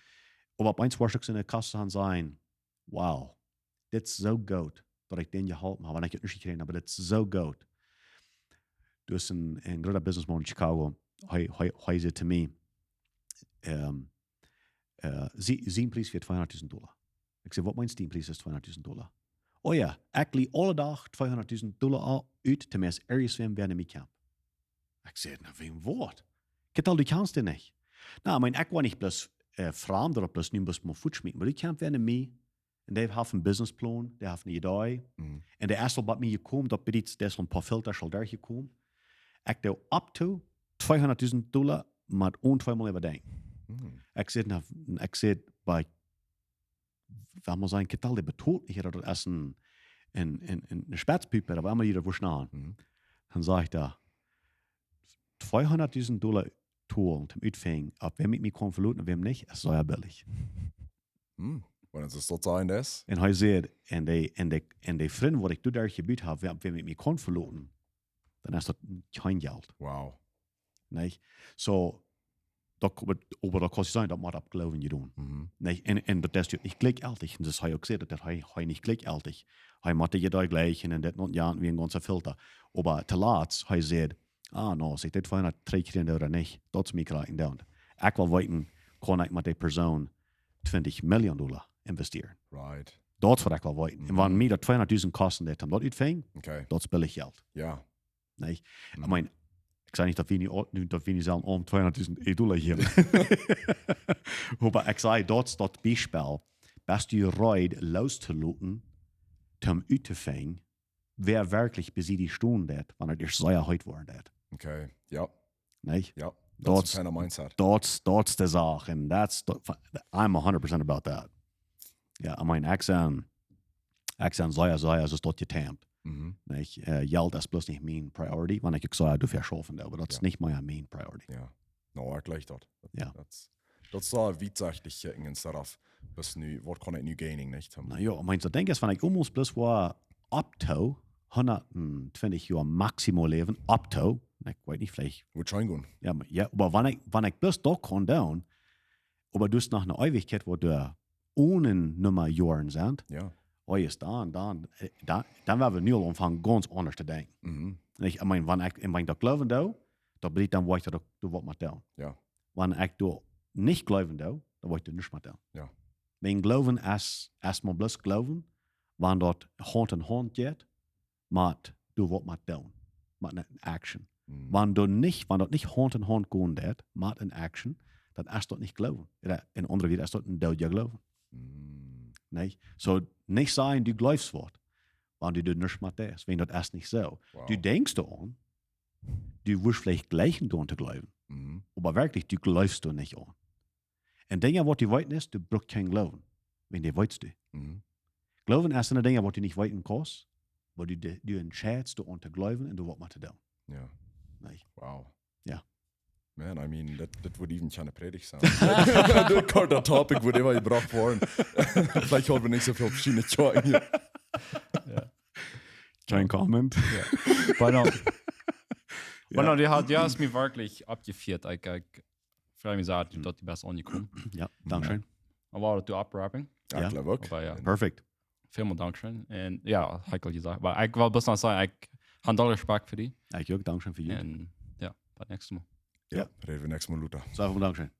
Oba opp eemol woascht du uk soo enne Kass aun sajen, wow, dit es soo goot, daut ekj dän jeholpen hab, un ekj hab nuscht jekjräajen, oba dit es soo goot. Doa es een, een groota Businessman en Chicago, hee, hee, hee säd to mie, ähm, äh, sie, sien Pries wia tweehundatdusent Dolla. Ekj säd, waut meenst, dien Pries es tweehundatdusent Dolla? Oh jo, ekj lie aule Dach tweehundatdusent Dolla aul ut, toom ieescht irjentwäm wäa no mie kjemt. Ekj säd, na, wäm waut? Kjikj, du kjanst dän nich. Na, ekj meen, ekj woa nich bloos, äh, framd ooda bloos nu bloos mol fuatschmieten, oba dee kjemt wäa no mie, un dee haft een Businessplan, dee haft eene Idee, Mhm. un dee es aul bie mie jekomen, daut bediet, dee es aul een poa Filta aul derchjekomen. Ekj doo up to tweehundatdusent Dolla, mau onen tweemol äwadenkjen. Mhm. Ekj säd, na, ekj säd, bie, waut mott sennen, kjikj, dee betolt nich, daut es een, een, een, een Spetspiepa, oba emma jie daut woascht nanen. Mhm. Dan saj ekj doa, tweehundatdusent Dolla tolen, toom utfinjen, opp wäm ekj mie kaun veloten un wäm nich, es sea billich. Hm. Wan et soo sajen es. Un hee säd, un dee, un dee, un dee Frind, waut ekj doaderch jebut hab, wäm, wäm ekj mie kaun veloten, dan es daut kjeen Jelt. Wow. Nich? Soo, daut, oba daut kaust sajen, daut mott opp Gloowen jedonen. Mhm. Nich? Un, un daut es nich jlikjjeltich. Un daut hee uk sajcht, daut hee, hee nich jlikjjeltich. Hee mott je doa jlikj un dit un jant, wia een gaunza Filta. Oba toolatst, hee säd, ah, no, aus ekj dit tweehundat trigjkjrieen ooda nich, daut es mie krakjt endoont. Ekj well weeten, kaun ekj met dee Persoon twintich Million Dolla investieren? Right. Daut es waut ekj well weeten. Un wan Mhm. mie daut tweehundatdusent kosten deit, om daut utfinjen, Okay. daut es billich Jelt. Jo. Nich? Mhm. Ekj meen, ekj saj nich, daut wie nu, daut wie nu sellen om tweehundatdusent Dolla hia. Oba ekj saj, daut es daut Biespel. Best du reed, loostoten, toom uttofinjen, wäa werkjlich bie die stonen deit, wan et ieescht sea heet woaren deit? Okay. Jo. Nich? Jo. Daut Daut es een feina Mindset. Daut, daut es de Sach. Un that's the, I'm a hundred percent about that. Jo, ekj meen, ekj sie, ekj sie sea, sea, soo es daut jetempt. Mhm. Nich? Äh, Jelt es bloos nich mien Priority, wan ekj uk saj, du veschaufen, oba daut es Jo. nich mea mien Priority. Jo. No, ekj jlikj daut. Jo. Daut, daut es soo wietsichtich kjikjen instead of, waut nu, waut kaun ekj nu gaining, nich? Na jo, ekj meen, daut Dinkj es, wan ekj aulmost bloos woa up to hundattwintich Joa maximo läwen, up to, un ekj weet nich, veleicht Woat scheen gonen. Jo, oba jo, oba wan ekj, wan ekj bloos daut kaun doonen, oba du hast noch eene Eewichkjeit, waut doa onen Numma Joaren sent, Jo. oh, es dan, dan, äh, dan, dan woa wie nu aul aunfangen, gaunz aundasch to denkjen. Mhm. Nich? Ekj meen, wan ekj, un wan ekj daut gloowen doo, daut bediet, dan woa ekj daut uk, doa waut met doonen. Jo. Wan ekj doa nich gloowen doo, dan woa ekj doa nuscht met doonen. Jo. Mien Gloowen es, es mau bloos Gloowen, wan daut Haunt en Haunt jeit, met doa waut met doonen, met eene Action. Mhm. Wan doa nich, wan daut nich Haunt en Haunt gonen deit, met eene Action, dan es daut nich Gloowen. Ooda en aundre Wieed es daut een doodja Gloowen. Mhm. Nich? Soo, nich sajen, du jleefst waut, wan du doa nuscht met deist, wan daut es nich soo. Wow. Du denkjst doaraun, du wurscht veleicht jleichen doaraun to jleewen, Mhm. oba werkjlich, du jleefst doa nich aun. Un Dinja, waut du weeten es, du bruckst kjeen Gloowen, wan du weetst du. Mhm. Gloowen es een Dinja, waut du nich weeten kaust, oba du, du, du entscheidst doaraun to jleewen un doa waut met to doonen. Ja. Nich? Wow. Ja. Man, I mean, dat, dat wudd even kjeene Prädicht sennen. Daut korte Topic wudd emma jebrocht woaren. Veleicht haben wie nich soo väl veschiedne Kjoakjen hia. Kjeen Comment. Bueno, bueno, die haft, ja, es mie werkjlich aufjefieet. Ekj, ekj frei mie sea, daut du best aunjekomen. Ja, dankscheen. Un wie woaren daut aufwrappen. Ja, Ja. jleew uk. Oba ja. Perfekt. Välmol dankscheen. Un ja, haud ekj aul jesajcht. Oba ekj well bloos noch sajen, ekj hab doll Respekt fa die. Ekj uk, dankscheen fa junt. Un ja, bat näakjstet Mol. Ja, räden wie näakjstet Mol lota. Saj väl dankscheen.